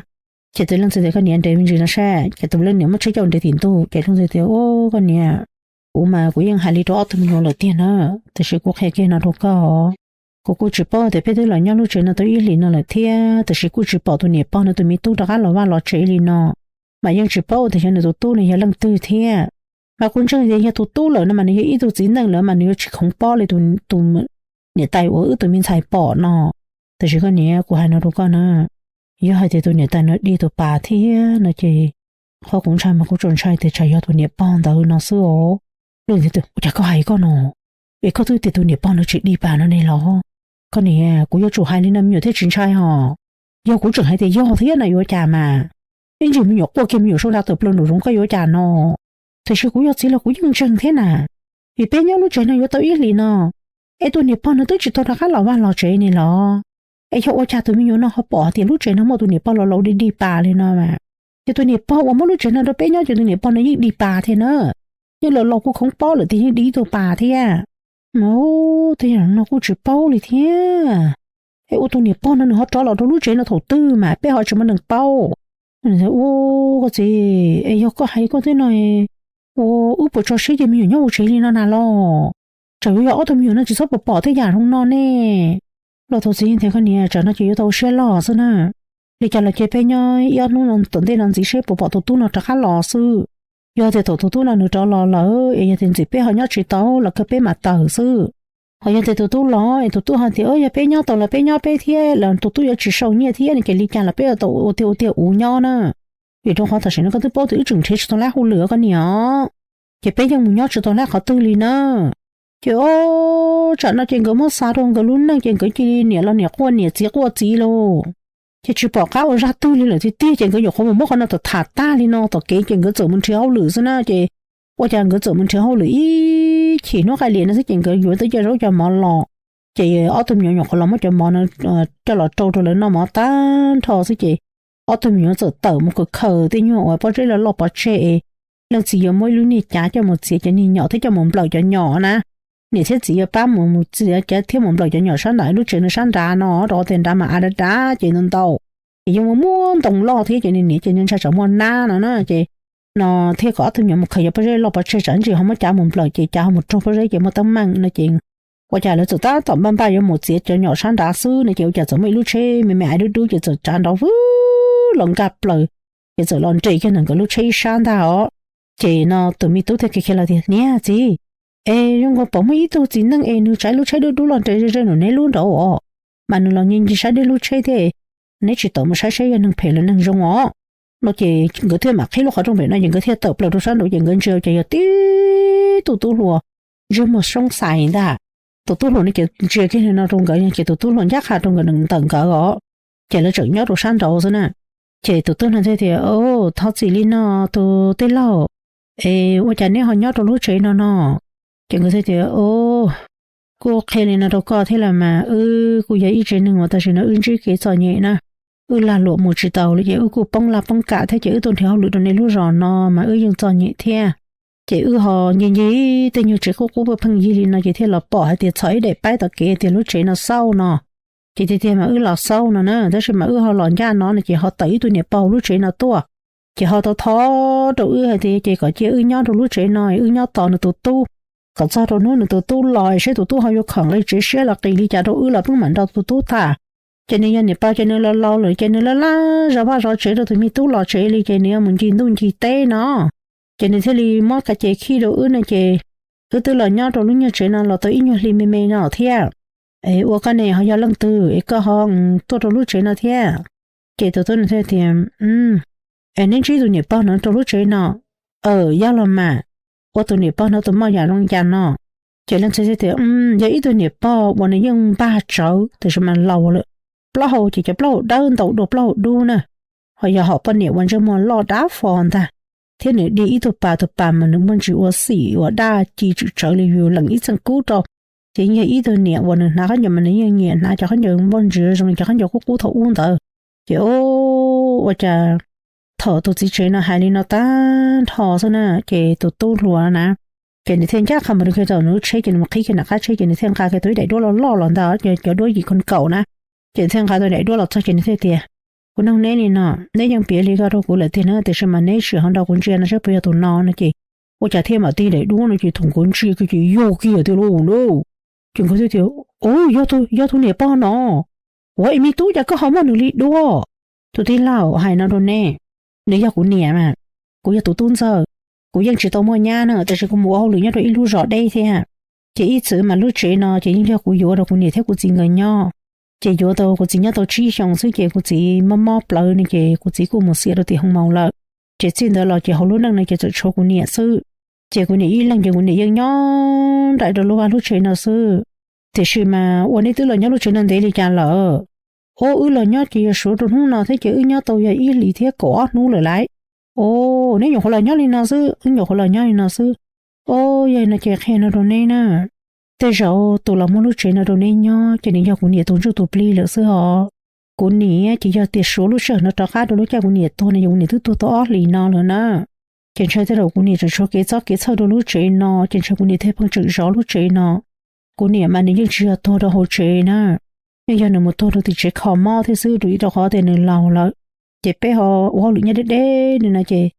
Ces tus leej txiv tias, Koj niam, nres me ntsis no saib. Ces tus leej niam muab tsheb coj nres tim ntug ces leej txiv tias, Au, koj niam, kuv mas kuv yeej hais li rau ob tug me nyuam lawm tiag na, tiam sis kuv qhia kiag no rau koj, kuv kuj tsis paub tias peb twb los nyob lub tsev no tau ib hlis no lawm thiab, tiam sis kuj tsis pom tus niam pog no tus me tub rov qab los vaj los tsev li no, mas yeej tsis paub tias xyov nws tus tub no yog leej twg thiab. Mas kuv ntseeg tias yog tus tub lawm no mas nws yog ib tug txiv neej lawm mas nws yuav tsis khoov pob li tus niam tais uas wb tus me ntxhais pom no. Tiam sis koj niam, kuv hais no rau koj na, yog hais tias tus niam tais no dig tus pas thiab no ces qhov kuv ntshai mas kuv tsuas ntshai tias tsam yog tus niam pog ntawd no xwb os. Leej txiv tias, Ua cas koj hais koj no? Es koj twb tias tus niam pog no tsis dig pas no ne los? Koj niam, kuv yuav tsum hais li no me nyuam thiaj tsis ntshai hos. Yog kuv tseem hais tias yog thiab no yuav cas mas? Ib ntsis me nyuam quaj kiag me nyuam sau nra tawm plaws nraum zoov koj yuav cas no? Tiam sis kuv yog txiv los kuv yeej ntseeg thiab na, vim peb nyob lub tsev no yuav tau ib hlis no es tus niam pog no twb tsis tau rov qab los vaj los tsev ne los. Es yog ua cas tus me nyuam no ho pom hais tias lub tsev no muaj tus niam pog laus laus dig dig pas li no mas? Ces tus niam pog uas muab lub tsev no rau peb nyob ces tus niam pog no yeej dig pas thiab na. Yeej laus laus kuj khoov pob lawm tias yeej dig ib tug pas thiab. Mas tej yam no kuj tsis paub li thiab. Es ua tus niam pog no nws ho rov los rau lub tsev no thaum twg mas peb ho tsis muaj neeg paub. Ua koj txiv, es yog koj hais koj thiab no, ua wb puas tso siab cia me nyuam nyob hauv tsev li no na los? Tsam yuav yog ob tug me nyuam no tsis txhob pom pom tej yam zoo no ne. Los tus txiv tias, Koj niam, tsam no ces yuav tau ua siab loj xwb na. Li cas los ces peb nyob ib ob hnub no tom ntej no ntxiv seb puas pom tus tub no rov qab los xwb. Yog tias thaum tus tub no nws rov los lawm es yog tias ntxim peb ho nyob tsis tau los kawg peb mam tawm xwb. Ho yog tias tus tub los es tus tub hais tias, Yog peb nyob tau los peb nyob peb thiab los tus tub yuav tsis sau nyiaj thiab no ces li cas los peb yuav tau ua tiag ua tiag uv nyob na. Vim rau qhov tam sim no koj twb paub tias wb tseem nrhiav tsis tau lab hauj lwm koj niam os. Ces peb yeej mus nyob tsis tau lab qhov twg li na. Ces o, tsam no ces nkawd muab xav rau nkawd lub neej ces nkawd cia li niam los niam quaj niam txiv quaj txiv lauj. Ces tsis pom qab ua zaj twg li lawm tiag tiag ces nkawd nyuam qhuav mus muab qhov no tham tham tag li no tom kev ces nkawd txawm mus nrhiav hauj lwm xwb na ces ua cas nkawd txawm mus nrhiav hauj lwm ib chim hnub qaij liam no xwb ces nkawd yuav tau cov zaub cov mov los. Ces ob tug me nyuam nyuam qhuav los muab cov mov no coj los rau rau lawv noj mov tag nrho xwb ces ob tug me nyuam txawm tawm mus khaws khaws tej nyuag uas pob zeb loj loj pov tseg es leej txiv yuav muab ib lub niag cav coj mus txiav cov niag nyom thiab coj mus nplawm cov nyom na. Niam thiab txiv yuav pab mus txiav cav thiab mus nplawm cov nyom sab nram lub tsev no sab nrad no rau qhov tias nrad mas av dav dav ces ntau ntau. Ces yeej muaj muaj ntoo loj thiab ces niam ces ntshai tsam muaj nab no na ces no thiaj kom ob tug me nyuam mus khaws cov pob zeb loj pov tseg tsam ntsis ho muab cav mus nplawm ces cav ho mus raug pob zeb ces muaj teeb meem no ces ua cas lawv txawm tab tom npaj npaj yuav mus txiav cov nyom sab nrad xwb no ces ua cas txawm muaj ib lub tsheb me me aiv dub dub ces txawm tsav nrov vwb los nkag plaws ces txawm los nres kiag ntawm nkawd lub tsheb ib sab ntag os. Ces no tus me tub thiaj khiav khiav los tias, Niam txiv, es zoo nkaus pom muaj ib tug txiv neej es nws tsav lub tsheb dub dub los nres ze ze nram neb lub nraud os, mas nws los nce nce saib neb lub tsheb thiab, neb tsis tawm mus saib saib yog neeg phem los neeg zoo os. No ces nkawd thiaj mam qhib lub qhov rooj pem no ces nkawd thiaj tawm plaws rau sab nraud ces nkawd ntsia ces yog tib tug tub hluas ntsej muag soob xais ntag. Tus tub hluas no ces ntsia kiag li no rau nkawd ces tus tub hluas ncaj qha rau nkawd ntawm nkawd os. Ces lawv tseem nyob rau sab nraud xwb na. Ces tus tub no thiaj tias, Thov txim li no tus tij laug, es ua cas neb ho nyob rau lub tsev no no? Ces nkawd thiaj tias, Kuj qhia li no rau koj thiab los mas, wb kuj yog ib tsev neeg uas tam sim no wb ntsib kev txom nyem na. Wb lag luam mus tsis taus li ces wb kuj poob laj poob kam thiab ces wb tuaj nrhiav hauj lwm rau nej lub zos no mas wb yeej txom nyem thiab. Ces wb ho nce nce tej nyuag tsev qub qub pheej yig li no ces thiaj los pom hais tias txhom ib daim paib tom kev tias lub tsev no xauj no. Ces tiag tiag mas wb los xauj no na, tab sis mas wb ho los ncaj no no ces ho tawm ib tug niam pog lub tsev no tuaj. Ces ho tau thov rau wb hais tias ces kom cia wb nyob rau lub tsev no, wb nyob tos nws tus tub, kom txog rau hnub nws tus tub los seb tus tub ho yuav khoom li tsev siab los qis li cas rau wb los peb mam nrog tus tub tham. Ces nws yog niam pog ces nws laus laus lawm ces nws laj laj zov vaj zov tsev rau tus me tub los tsev li ces nws yuav mus ncig ntuj ncig teb no. Ces nws thiaj li muab ka ces khij rau wb no ces wb twb los nyob rau lub nyuag tsev no los tau ib nyuag hli me me no thiab. Es ua koj ne ho yog leej twg es koj ho tuaj rau lub tsev no thiab? Ces tus tub nws thiaj tias, es neb ntsib tus niam pog no rau lub tsev no? Aws, yog los mas, ua tus niam pog no tus moj yam zoo cas no? Ces leej txiv thiaj tias, yog ib tug niam pog uas nws yeej npag tsawv tiam sis mas laus lawm, plaub hau ces cov plaub hau dawb ntaus dua plaub hau dub na, ho yog hom poj niam uas ntsej muag loj dab fo ntag, thiab nws dig ib tug pas, tus pas mas nws muaj ntsis ua xim ua daj ci tswm tsawv li yus lees ib txheej kub rau. Ces yeej yog ib tug niam uas nws hnav khaub ncaws mas nws yeej nyiam hnav cov khaub ncaws muaj ntsis zoo li cov khaub ncaws qub qub thaum ub ntawd. Ces ua cas thaum tus txiv tsev no hais li no tag nrho xwb na ces tus tub hluas na, ces nws thiaj ncaj qha mus rau kiag rau nws lub tsheb ces nws mus qhib kiag nram qab tsheb ces nws thiaj nqa kiag tau ib daim duab loj loj los ntag, cov duab yim ko kaum na. Ces nws thiaj nqa tau daim duab los txog ces nws thiaj tias, kuv nug neb li no, neb yeej piav li ko rau kuv lawm tiag na, tiam sis mas neb sim ho nrog kuv ntsia no saib puas yog tus no no ces ua cas thiaj mam tig daim duab no ces thaum nkawd ntsia kiag ces yog kiag tiag lauj na. Ces nkawd thiaj tias, u, yog tus niam pog no. Ua, ib me tub, cas koj ho muab nws li duab? Tus tij laug, hais no rau neb, nws yog kuv niam mas, kuv yog tus tub ntxawg, kuv yeej tsis tau muaj nyab na tiam sis kuv mus ua hauj lwm nyob rau ib lub zos deb thiab. Ces ib txwm mas lub tsev no ces yeej yog kuv yuav rau kuv niam thiab kuv txiv nkawd nyob. Ces yuav tau kuv txiv nyob tau tsib xyoos xwb ces kuv txiv mob mob plawv no ces kuv txiv kuj mus xiam rau tim hoo maus lawm. Ces txij ntawd los ces hauv lub neej no ces txawm tshuav kuv niam xwb. Ces kuv niam ib leeg ces kuv niam yeej nyob nraim rau lub vaj lub tsev no xwb. Tiam sis mas ua neb twb los nyob lub tsev no ntev li cas lawm? Ua, wb los nyob ces yog suav rau hnub no thiab ces wb nyob tau yog ib hlis thiab kaum ob hnub lawm lauj. Ua, neb nyuam qhuav los nyob li no xwb? Wb nyuam qhuav los nyob li no xwb. Ua, yog no ces qhia no rau neb na, tej zaum tus los muab lub tsev no rau neb nyob ces nws yog kuv niam tus ntsuj tus plig lawm xwb os. Kuv niam ces yog tias suav lub sij hawm no rov qab rau lub caij kuv niam tuag no yog kuv niam twb tuag tau ob hlis no lawm na. Ces ntshai tej zaum kuv niam tseem tshuav kev txob kev txhawj rau lub tsev no ces ntshai kuv niam thiaj pheej tseem zov lub tsev no. Kuv niam mas nws yeej tsis yog tuag rau hauv tsev na, yeej yog nws mus tuag rau tim tsev kho mob thiab xwb, rau ib rau qhov tias nws laus lawm. Ces peb ho ua hauj lwm nyob deb deb li no ces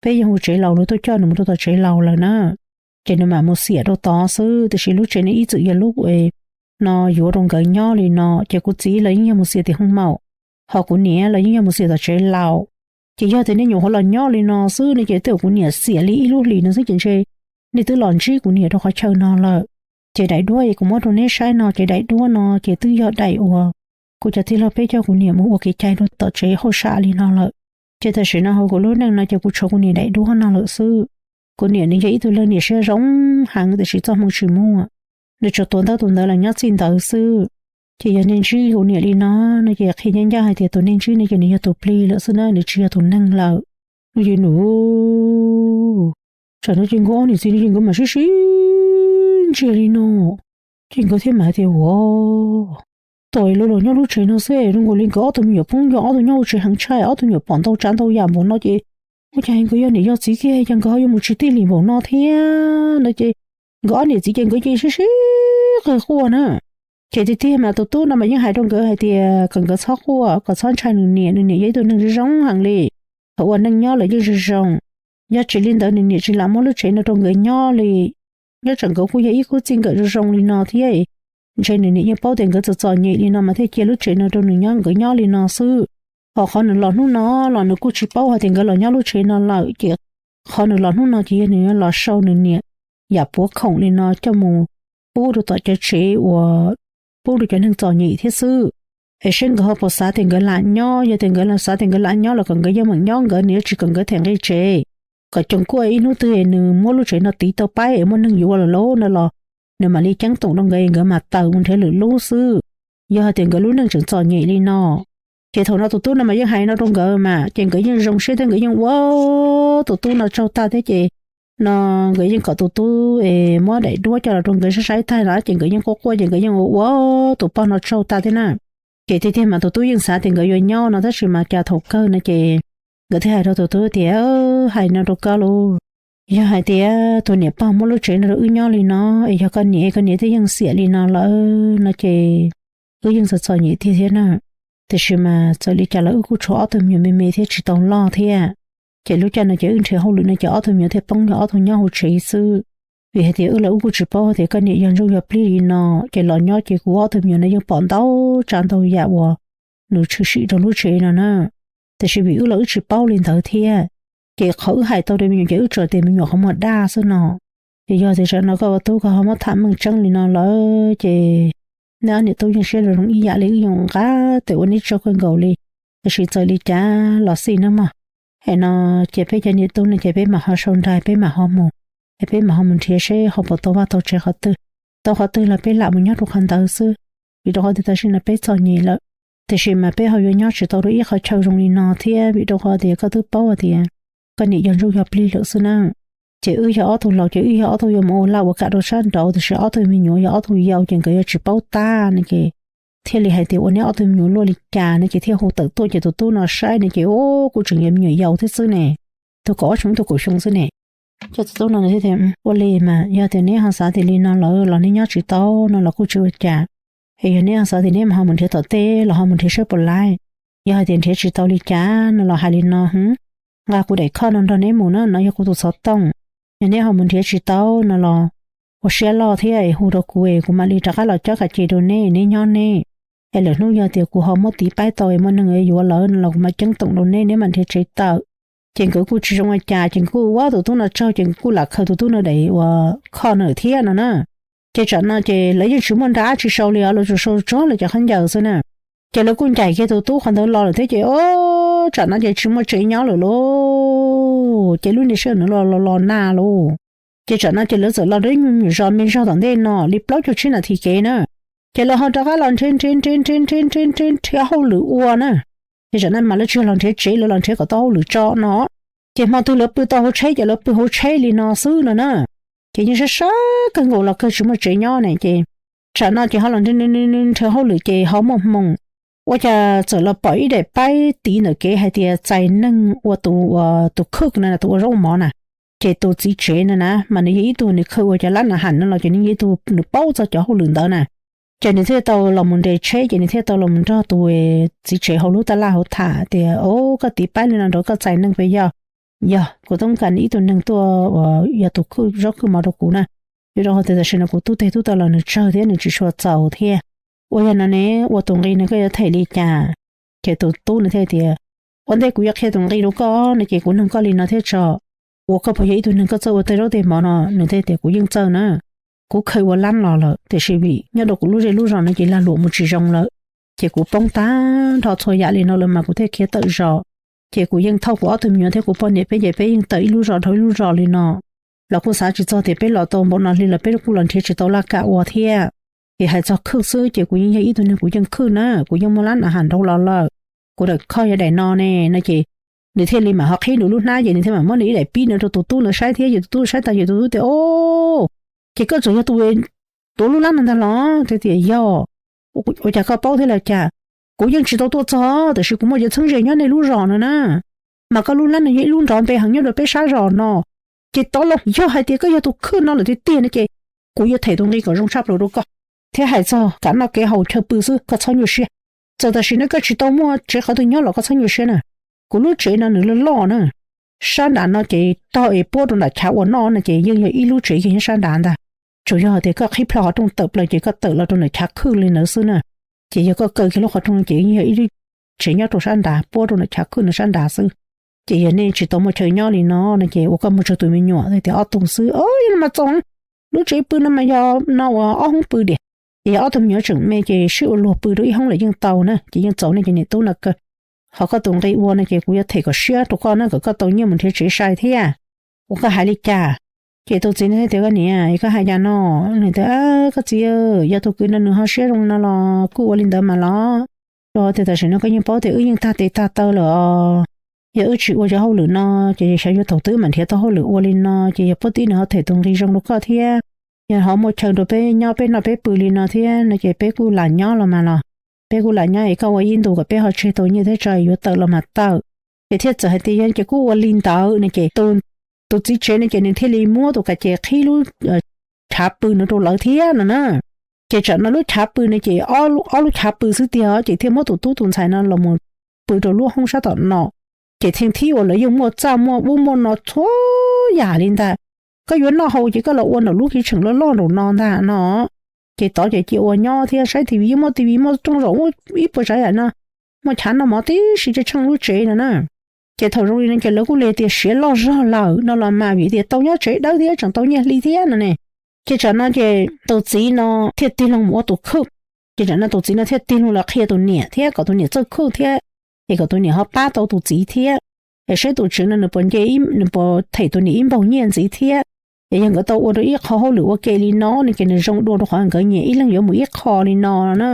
peb yeej hu tsev laus lawv tuaj coj nws mus rau tom tsev laus lawm na. Ces nws mam mus xiam rau tod xwb, tiam sis lub tsev no ib txwm yog lub no yuav rau nkawd nyob li no, ces kuv txiv los yeej yog mus xiam tim hoo maum, ho kuv niam los yeej yog mus xiam tom tsev laus. Ces yog tias nej nyuam qhuav los nyob li no xwb no ces tej zaum kuv niam xiam li ib lub hlis no xwb ces ntshe nej twb los ntsib kuv niam rau qhov chaw no lawm. Ces daim duab es kuv muab rau neb saib no ces daim duab no ces twb yog daim uas kuv cov tij laug peb coj kuv niam mus ua kev cai rau tom tsev hauj sam li no lawm. Ces tam sim no hauv kuv lub neej no ces kuv tshuav kuv niam daim duab no lawm xwb. Kuv niam nws yog ib tug leej niam siab zoo heev tiam sis txoj hmoo tsis muaj, nws tsuas tuav ntawv tus ntawd los nyob txij ntawd xwb. Ces yog nej ntsib kuv niam li no no ces qhia ncaj ncaj hais tias tus nej ntsib no ces nws yog tus plig lawm xwb na, nws tsis yog tus neeg lawm. No ces nws, tsam no ces nkawd ob niam txiv no ces nkawd mam sib sib ntsia li no, ces nkawd thiaj mam hais tias, ua, tau luag los nyob lub tsev no xwb zoo nkaus li nkawd ob tug me nyuam poob yog ob tug nyob hauv tsev heev tshaj, ob tug me nyuam pom ntau tsav ntau yam npaum no ces ua cas nkawd yog niam yog txiv kiag cas nkawd ho yuav mus tsis tij li npaum no thiab no ces nkawd ob niam txiv ces nkawd cia li sib sib qw quaj na. Ces tiag tiag mas tus tub no mas yeej hais rau nkawd hais tias kom nkawd txhob quaj, kom txhob ntshai nws niam, nws niam yog ib tug neeg zoo zoo heev li. Thaum ua neej nyob los yeej zoo zoo, yog tsis li ntawd nws niam tsis lam muab lub tsev no rau nkawd nyob li. Nyob tsam nkawd kuj yog ib khub txij nkawm zoo zoo li no thiab, ntshe nws niam yeej paub tias nkawd txom txom nyem li no mas thiaj cia lub tsev no rau nws nyob, nkawd nyob li no xwb. Ho qhov nws los hnub no los nws kuj tsis paub hais tias nkawd los nyob lub tsev no lawm ces qhov nws los hnub no ces yog nws los sau nws niam yam puav khoom li no coj mus pub rau tom cov tsev uas pub rau cov neeg txom nyem thiab xwb. Es seb nkawd ho puas xav tias nkawd lam nyob, yog tias nkawd xav tias nkawd lam nyob los kom nkawd yeej meem nyob nkawd, nws yuav tsis kom nkawd them nqi tsev. Kom coom kuaj ib hnub twg nws muab lub tsev no tiv tau paib es muaj neeg yuav lawm lauj no los nws mam li ceeb toom rau nkawd es nkawd mam tawm mus nrhiav lwm lub xwb, yog hais tias nkawd lub neej tseem txom nyem li no. Ces thaum no tus tub no mas yeej hais no rau nkawd mas ces nkawd yeej zoo siab thiab nkawd yeej ua tus tub no tsaug tag thiab ces no nkawd yeej kom tus tub es muab daim duab coj los rau nkawd saib saib tag no ces nkawd yeej quaj quaj ces nkawd yeej ua ua tus pog no tsaug tag thiab na. Ces tiag tiag mas tus tub yeej xav tias nkawd yuav nyob no tab sis mas cas thaum kawg no ces nkawd thiaj hais rau tus tub tias, hais no rau koj lauj, yog hais tias tus niam pog muab lub tsev no rau wb nyob li no es yog koj niam, koj niam twb yeej xiam li no lawm no ces wb yeej txom txom nyem tiag thiab na. Tiam sis mas txawm li cas los wb kuj tshuav ob tug me nyuam me me thiab tsis tau loj thiab. Ces lub caij no ces wb nrhiav hauj lwm no ces ob tug me nyuam thiaj poob yog ob tug nyob hauv tsev xwb. Vim hais tias wb los wb kuj tsis paub tias koj niam yog ntsuj yog plig li no, ces los nyob ces kuv ob tug me nyuam no yeej pom ntau tsav ntau yam uas nws tshwm sim rau lub tsev no na. Tiam sis vim wb los wb tsis paub li ntawd thiab, ces qhov wb hais tau rau me nyuam ces wb tsuas tias me nyuam qhov muag daj xwb no. Ces yog tias tsam no koj ua tub koj ho muab tham meej tseeb li no lawm ces nej ob niam tub yeej siab zoo ib yam li wb yeej nqa tes ua neb tsaug kawg nkaus li. Tiam sis txawm li cas los xij nawb mog, hais no ces peb cov niam tub no ces peb mam ho sau nraim peb mam ho mus, es peb mam ho mus nrhiav seb ho puas tau vaj tau tsev qhov twg, tau qhov twg los peb lam mus nyob rau qhov ntawd xwb. Vim rau qhov tias tam sim no peb txom nyem lawm, tiam sis mas peb ho yuav nyob tsis tau rau ib qhov chaw zoo li no thiab vim rau qhov tias koj twb paub tias koj niam yog ntsuj yog plig lawm xwb na. Ces wb yog ob tug laus ces wb yog ob tug yuav mus ua laj ua kam rau sab nraud tiam sis ob tug me nyuam yog ob tug yau ces nkawd yuav tsis paub tab no ces thiaj li hais tias ua neb ob tug me nyuam luaj li cas no ces thiaj hu tawm tuaj ces tus tub no saib no ces kuj tseem yog me nyuam yaus thiab xwb ne, tus kaum ob xyoo tus kaum xyoo xwb ne. Ces tus tub no thiaj tias ua li mas yog tias neb ho xav tias li no lawm los neb nyob tsis tau no los kuj tsis ua cas, es yog neb ho xav tias neb mam ho mus nrhiav tom teb los ho mus nrhiav saib puas laib. Yog hais tias nrhiav tsis tau li cas no los hais li no, nqa kuv daim khoj no nrog neb mus na, no yog kuv tus xov tooj. Yog neb ho mus nrhiav tsis tau no los ua siab loj thiab es hu rau kuv es kuv mam li rov qab los cob ka ce rau neb, neb nyob neb. Es lwm hnub yog tias kuv ho muab tiv paib tau es muaj neeg yuav lawm no los kuv mam ceeb toom rau neb, neb mam nrhiav tsev tawm. Ces nkawd kuj tsis zoo ua cas ces nkawd kuj ua tus tub no tsaug ces nkawd kuj lam khaws tus tub no daim uas khoj no thiab no na. Ces tsam no ces lawv yeej tsis muaj nra dab tsi sau li os, lawv tsuas sau tsuag lawv cov khaub ncaws xwb na. Ces lawv kuj ncaim kiag tus tub qhov ntawd los lawm thiab ces o, tsam no ces tsis muaj tsev nyob lawm lauj. Ces lub niag sij hawm ntawd los los los nag lauj. Ces tsam no ces lawv txawm los rau ib nyuag me zos me zog tom ntej no li plaub caug tsib nas this kev na. Ces lawv ho rov qab los nrhiav nrhiav nrhiav nrhiav nrhiav nrhiav nrhiav hauj lwm ua na. Ces tsam no mas lawv tsis yog los nrhiav tsev, lawv los nrhiav kom tau hauj lwm tso no. Ces hmo twg lawv pw tau hauv tsheb ces lawv pw hauv tsheb li no xwb no na. Ces yeej sab sab kawg nkaus los kawg tsis muaj tsev nyob ne ces tsam no ces ho los nrhiav nrhiav hauj lwm ces ho muaj hmoo ua cas txawm los pom ib daim paib tiv ntawm kev hais tias txais neeg ua tus, tus khwj na, tus ua zaub mov na. Ces tus txiv tsev no na mas nws yog ib tug nws khwj ua cov lab nas ham no los ces nws yog ib tug nws paub txog cov hauj lwm ntawd na. Ces nws thiaj tau los mus nres tsheb ces nws thiaj tau los mus nrog tus txiv tsev hauv lub tab laj hauv tham tias o, koj tiv paib li no nrog koj txais neeg pes yog. Yog kuv toob kas ib tug neeg tuaj uas yog tus khwj zaub khwj mov rau kuv na. Vim rau qhov tias tam sim no kuv tub teg tub taw los nws tsawg thiab nws tsis tshua txaus thiab. Ua yog no ne, ua tus nqi no koj yuav them li cas? Ces tus tub nws thiaj tias ua ntej kuv yuav qhia tus nqi rau koj no ces kuv nug koj li no thiab tso, ua koj puas yog ib tug neeg koj txawj ua tej zaub tej mov no? Nws thiaj tias kuv yeej txawj na, kuv khaws ua lab los lawm tiam sis vim nyob rau kuv lub zej lub zos no ces lag luam mus tsis zoo lawm, ces kuv poob tag nrho txhua yam li no lawm mas kuv thiaj khiav tawm zos. Ces kuv yeej thauj kuv ob tug me nyuam thiab kuv poj niam peb ces peb yeej tawm ib lub zos dhau ib lub zos li no. Los kuj xav tsis txog tias peb los tau npaum no hli los peb kuj los nrhiav tsis tau laj kam ua thiab. Ces hais txog khwj xwb ces kuv yeej yog ib tug neeg kuv yeej khwj na, kuv yeej muaj lab nas ham nraud los lawm, kuv daim khoj yog daim no ne no ces nws thiaj li mam ho qhib nws lub hnab ces nws thiaj mam muab nws ib daim pib no rau tus tub no saib thiab ces tus tub saib tas ces tus tub tias o, ces koj txawm yog tus tuav lub lab no ntag los? Thiaj tias yog. Ua cas koj paub thiab los cas? Kuv yeej tsis tau tuaj txog tiam sis kuv muaj cov txheeb ze nyob nej lub zos no na, mas koj lub lab no yog ib lub nrov npe heev nyob rau peb sab zos no. Ces tov los yog hais tias koj yog tus khwj no lawm tiag tiag no ces kuv yuav them tus nqi kom zoo tshaj plaws rau koj, thiab hais txog kev noj kev haus chaw pw xwb koj txhob nyuaj siab. Txawm tam sim no koj tsis tau muaj tsev qhov twg nyob los koj txhob nyuaj siab na. Kuv lub tsev no nws loj loj na, sab nrad no ces tog es puab rau nram chav ua noj no ces yeej yog ib lub tsev kiag nyob sab nrad ntag. Tsuas yog hais tias koj qhib plho qhov rooj tawm plaws ces koj tawm los rau nram chav khwj li ntawd xwb na. Ces yog koj kaw kiag lub qhov rooj ces yeej yog ib lub tsev nyob rau sab nrad puab rau nram chav khwj no sab nrad xwb. Ces yog nej tsis tau muaj chaw nyob li no no ces ua koj muaj tsawg tus me nyuam? Tias ob tug xwb. O, yog no mas txaus, lub tsev pw no mas yog no ua ob hoob pw diam. Ces yog ob tug me nyuam tseem me ces sib ua luag pw rau ib hoob lawm yeej tau na, ces yeej txaus nej cov niam tub no kawg. Ho koj tus nqi ua no ces kuv yuav them kom siab rau koj na kom koj tau nyiaj mus nrhiav tsev sai thiab. Ua koj hais li cas? Ces tus txiv no thiaj tias koj niam, koj hais cas no? Nws tias koj txiv, yog tus kwv no nws ho siab zoo no los kuj ua li ntawd mas los. Rau qhov tias tam sim no koj yeej paub tias wb yeej tag tes tag taw lawm os. Yog wb tsis ua cov hauj lwm no ces xyov yuav thaum twg mam nrhiav tau hauj lwm ua li no ces yog puab tib nws ho them tus nqi zoo rau koj thiab, yog ho muaj chaw rau peb nyob peb noj peb pw li no thiab no ces peb kuj lam nyob los mas los. Peb kuj lam nyob es koj ua ib ntus kom peb ho tseg tau nyiaj thiab tso yuav tawm los mas tawm. Ces thiaj txawm hais tias yog ces kuj ua li ntawd no ces tus txiv tsev no ces nws thiaj li muab tus kas ces qhib lub chav pw no rau lawv thiab no na. Ces tsam no lub chav pw no ces ob lub chav pw xwb tiag ces thiaj muab tus tub tus ntxhais no los mus pw rau lub hoob sab tom no. Ces thib thib uas lawv yeej muaj txaj muaj ub muaj no txhua yam li ntag. Koj yuav noj haus ces koj los ua nraum lub kitchen loj loj nraum no ntag no. Ces tod ces cia ua nyob thiab saib TV, yeej muaj TV muaj rooj zaum ib puas tsav yam no, muaj chav noj mov tib si tseem tsheej lub tsev no na. Ces thaum zoo li no ces lawv kuj li tias siav loj zog lawm no los mas vim tias tau nyob tsev dawb thiab tseem tau nyiaj hli thiab no ne. Ces tsam no ces tus txiv no thiaj tig loo mus ua tus khwj. Ces tsam no tus txiv no thiaj tig loo los qhia tus niam thiab kom tus niam txawj khwj thiab, ces kom tus niam ho pab tau tus txiv thiab, es saib tus tswv no nws puas nce, nws puas them tus niam ib npaug nyiaj ntxiv thiab. Es yog nkawd tau ua rau ib qho hauj lwm ua ke li no no ces nws zoo dua rau qhov nkawd nyias ib leeg yuav mus ib qho li no na.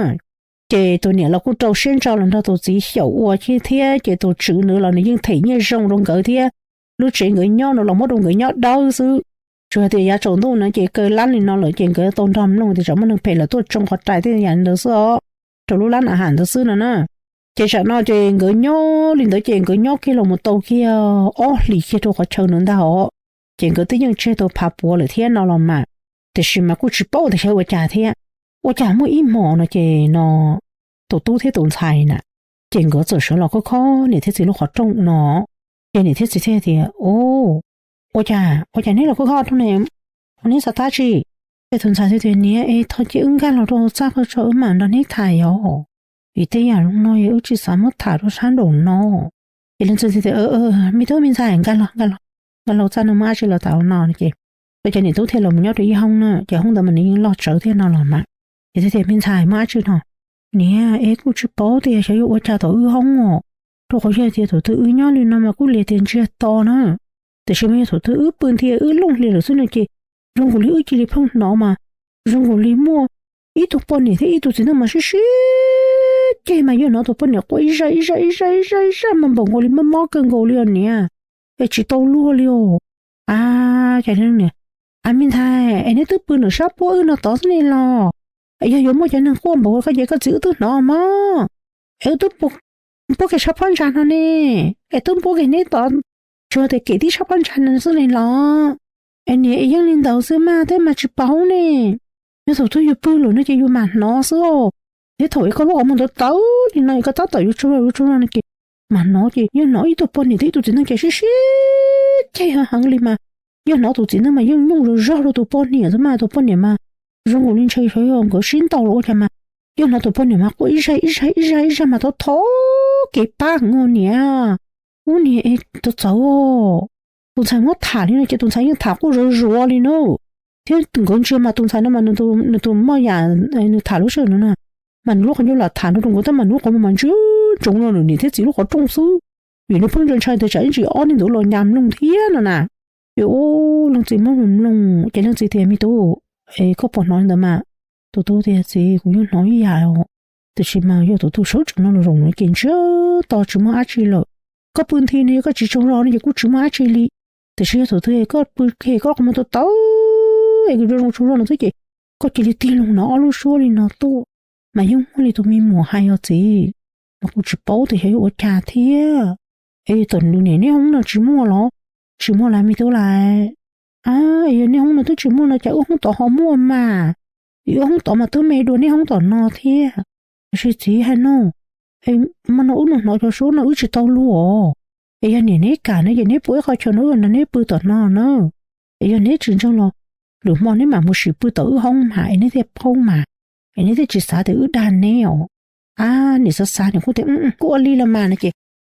Ces tus niam los kuj rau siab ntso los nrog tus txiv xyaum ua thiab, ces tus tswv nws los nws yeej them nyiaj zoo rau nkawd thiab. Lub tsev nkawd nyob no los muab rau nkawd nyob dawb xwb. Tsuas hais tias yav tsaus ntuj no ces kaw lab li no lawm ces nkawd tau nrog mloog tias tsam muaj neeg phem lawm tuaj tsoo qhov rais tej yam ntawd xwb os, rau lub lab na ham ntawd xwb no na. Ces tsam no ces nkawd nyob li ntawd ces nkawd nyob kiag los mus tau kiag ob hlis kiag rau qhov chaw ntawd ntag os. Ces nkawd twb yeej tseg tau phav puav lawm thiab no los mas, tiam sis mas kuj tsis paub tias xyov ua cas thiab. Ua cas muaj ib hmos no ces no tus tub thiab tus ntxhais na, ces nkawd txawm sawv los khob khob niam thiab txiv lub qhov rooj no. Ces niam thiab txiv thiaj tias, Ua cas, ua cas neb los khob khob rooj ne? Ua neb xav tab tsi? Ces tus ntxhais thiaj tias, Niam, es thov cia wb nkag los rau hauv txaj ko tso wb mam nrog neb tham os. Vim tej yam zoo no es wb tsis xav muab tham rau sab nraum no. Ces leej txiv tias, Me tub me ntxhais, nkag los, nkag los, nkag los txaj no muaj dab tsi los tham no no ces, ua cas niam tub thiaj los mus nyob rau ib hoob na, ces hoob ntawd mas nws yeej loj tsawv thiab no los mas. Ces thiaj tias, Me ntxhais, muaj dab tsi no? Niam, es kuj tsis paub tias xyov yuav ua cas tom wb hoob os, rau qhov yog tias thaum twg wb nyob li no mas kuj li tias ntsiag to na, tiam sis mas yog thaum twg wb pw nthi wb looj hli lawm xwb no ces zoo nkaus li wb cia li pheej hnov mas zoo nkaus li muaj ib tug poj niam thiab ib tug txiv neej mas sib sib ceg mas yog hnov tus poj niam quaj ib zaj ib zaj ib zaj ib zaj ib zaj mas npaum nkaus li mob mob kawg nkaus li os niam, es tsis tau luag li os. A, cas niam, a me ntxhais, es neb twb pw nram sab puab wb no tod xwb ne los? Es yog yuav muaj cov neeg quaj npaum koj ces koj txiv wb twb hnov mog. Es wb twb puab kiag sab phab ntsa no ne, es twb puab kiag neb tod, tsuas tias kem tib sab phab ntsa no xwb ne los? Es niam, es yeej li ntawd xwb mas, tej mas tsis paub ne. Yog thaum twg yus pw lawm no ces yus mam hnov xwb os. Thiab thaum es koj lub qhov muag ntawd tawv li no es koj tab tom yuav tsaug zog yuav tsaug zog no ces mam hnov ces yog hnov ib tug poj niam thiab ib tug txiv neej ces sib sib ceg heev li mas, yog hnov tus txiv neej mas yeej nyooj zog zog rau tus poj niam xwb mas, tus poj niam mas zoo nkaus li ntshe xyov yog nkawd sib ntaus los ua cas mas, yog hnov tus poj niam mas quaj ib zaj ib zaj ib zaj ib zaj mas thov thov kev pab heev os niam. Ub niam, es txawv txawv os. Tus ntxhais muab tham li no ces tus ntxhais yeej tham quaj zuav zuav li na. Thiab nkawd ntsia mas tus ntxhais no mas nws tus moj yam nws tham lub sij hawm no na, mas nws lub qhov ncauj lam tham nrog rau nkawd tab mas nws lub qhov muag mas ntsia ntsoov rau nws niam thiab txiv lub qhov rooj xwb, vim nws pheej ntshai ntshai tias tsam ib ntsis ob neeg ntawd los nyas mloog thiab no na. Ces ub leej txiv muab mloog ces leej txiv tias, Me tub, es koj puas hnov li ntawd mas? Tus tub tias, Txiv, kuv yeej hnov ib yam os, tiam sis mas yog thaum twg sawv tsees no los zaum no ces ntsiag to tsis muaj dab tsi lawm. Koj pw nthi no yog koj tsis tsaug zog no ces kuj tsis muaj dab tsi li, tiam sis yog thaum twg koj pw kiag koj qhov muag tau tawv es kuv zoo tsaug zog no xwb ces koj cia li tig loo hnov ob lub suab li no tuaj, mas yeej muaj li tus me muam hais os txiv, mas kuv tsis paub tias xyov yuav ua cas thiab. Es tom nws niam neb hoob no tsis muaj los? Tsis muaj lawm me tub lawm. A, es yog neb hoob no twb tsis muaj no cas wb hoob tod ho muaj mas? Wb hoob tod mas twb me dua neb hoob tom no thiab. Tiam sis txiv hais no, hmo no wb hnov cov suab no wb tsis tau luag os. Es yog niam neb kam no ces neb pua ib qho chaw no wb nrog neb pw tom no na. Es yog neb tsis ntseeg los lwm hmo neb mam mus sim pw tom wb hoob mas es neb thiaj paub mas, es neb thiaj tsis xav tias wb dag neb os. A, niam xav xav niam kuj tias, Kuj ua li los mas no ces,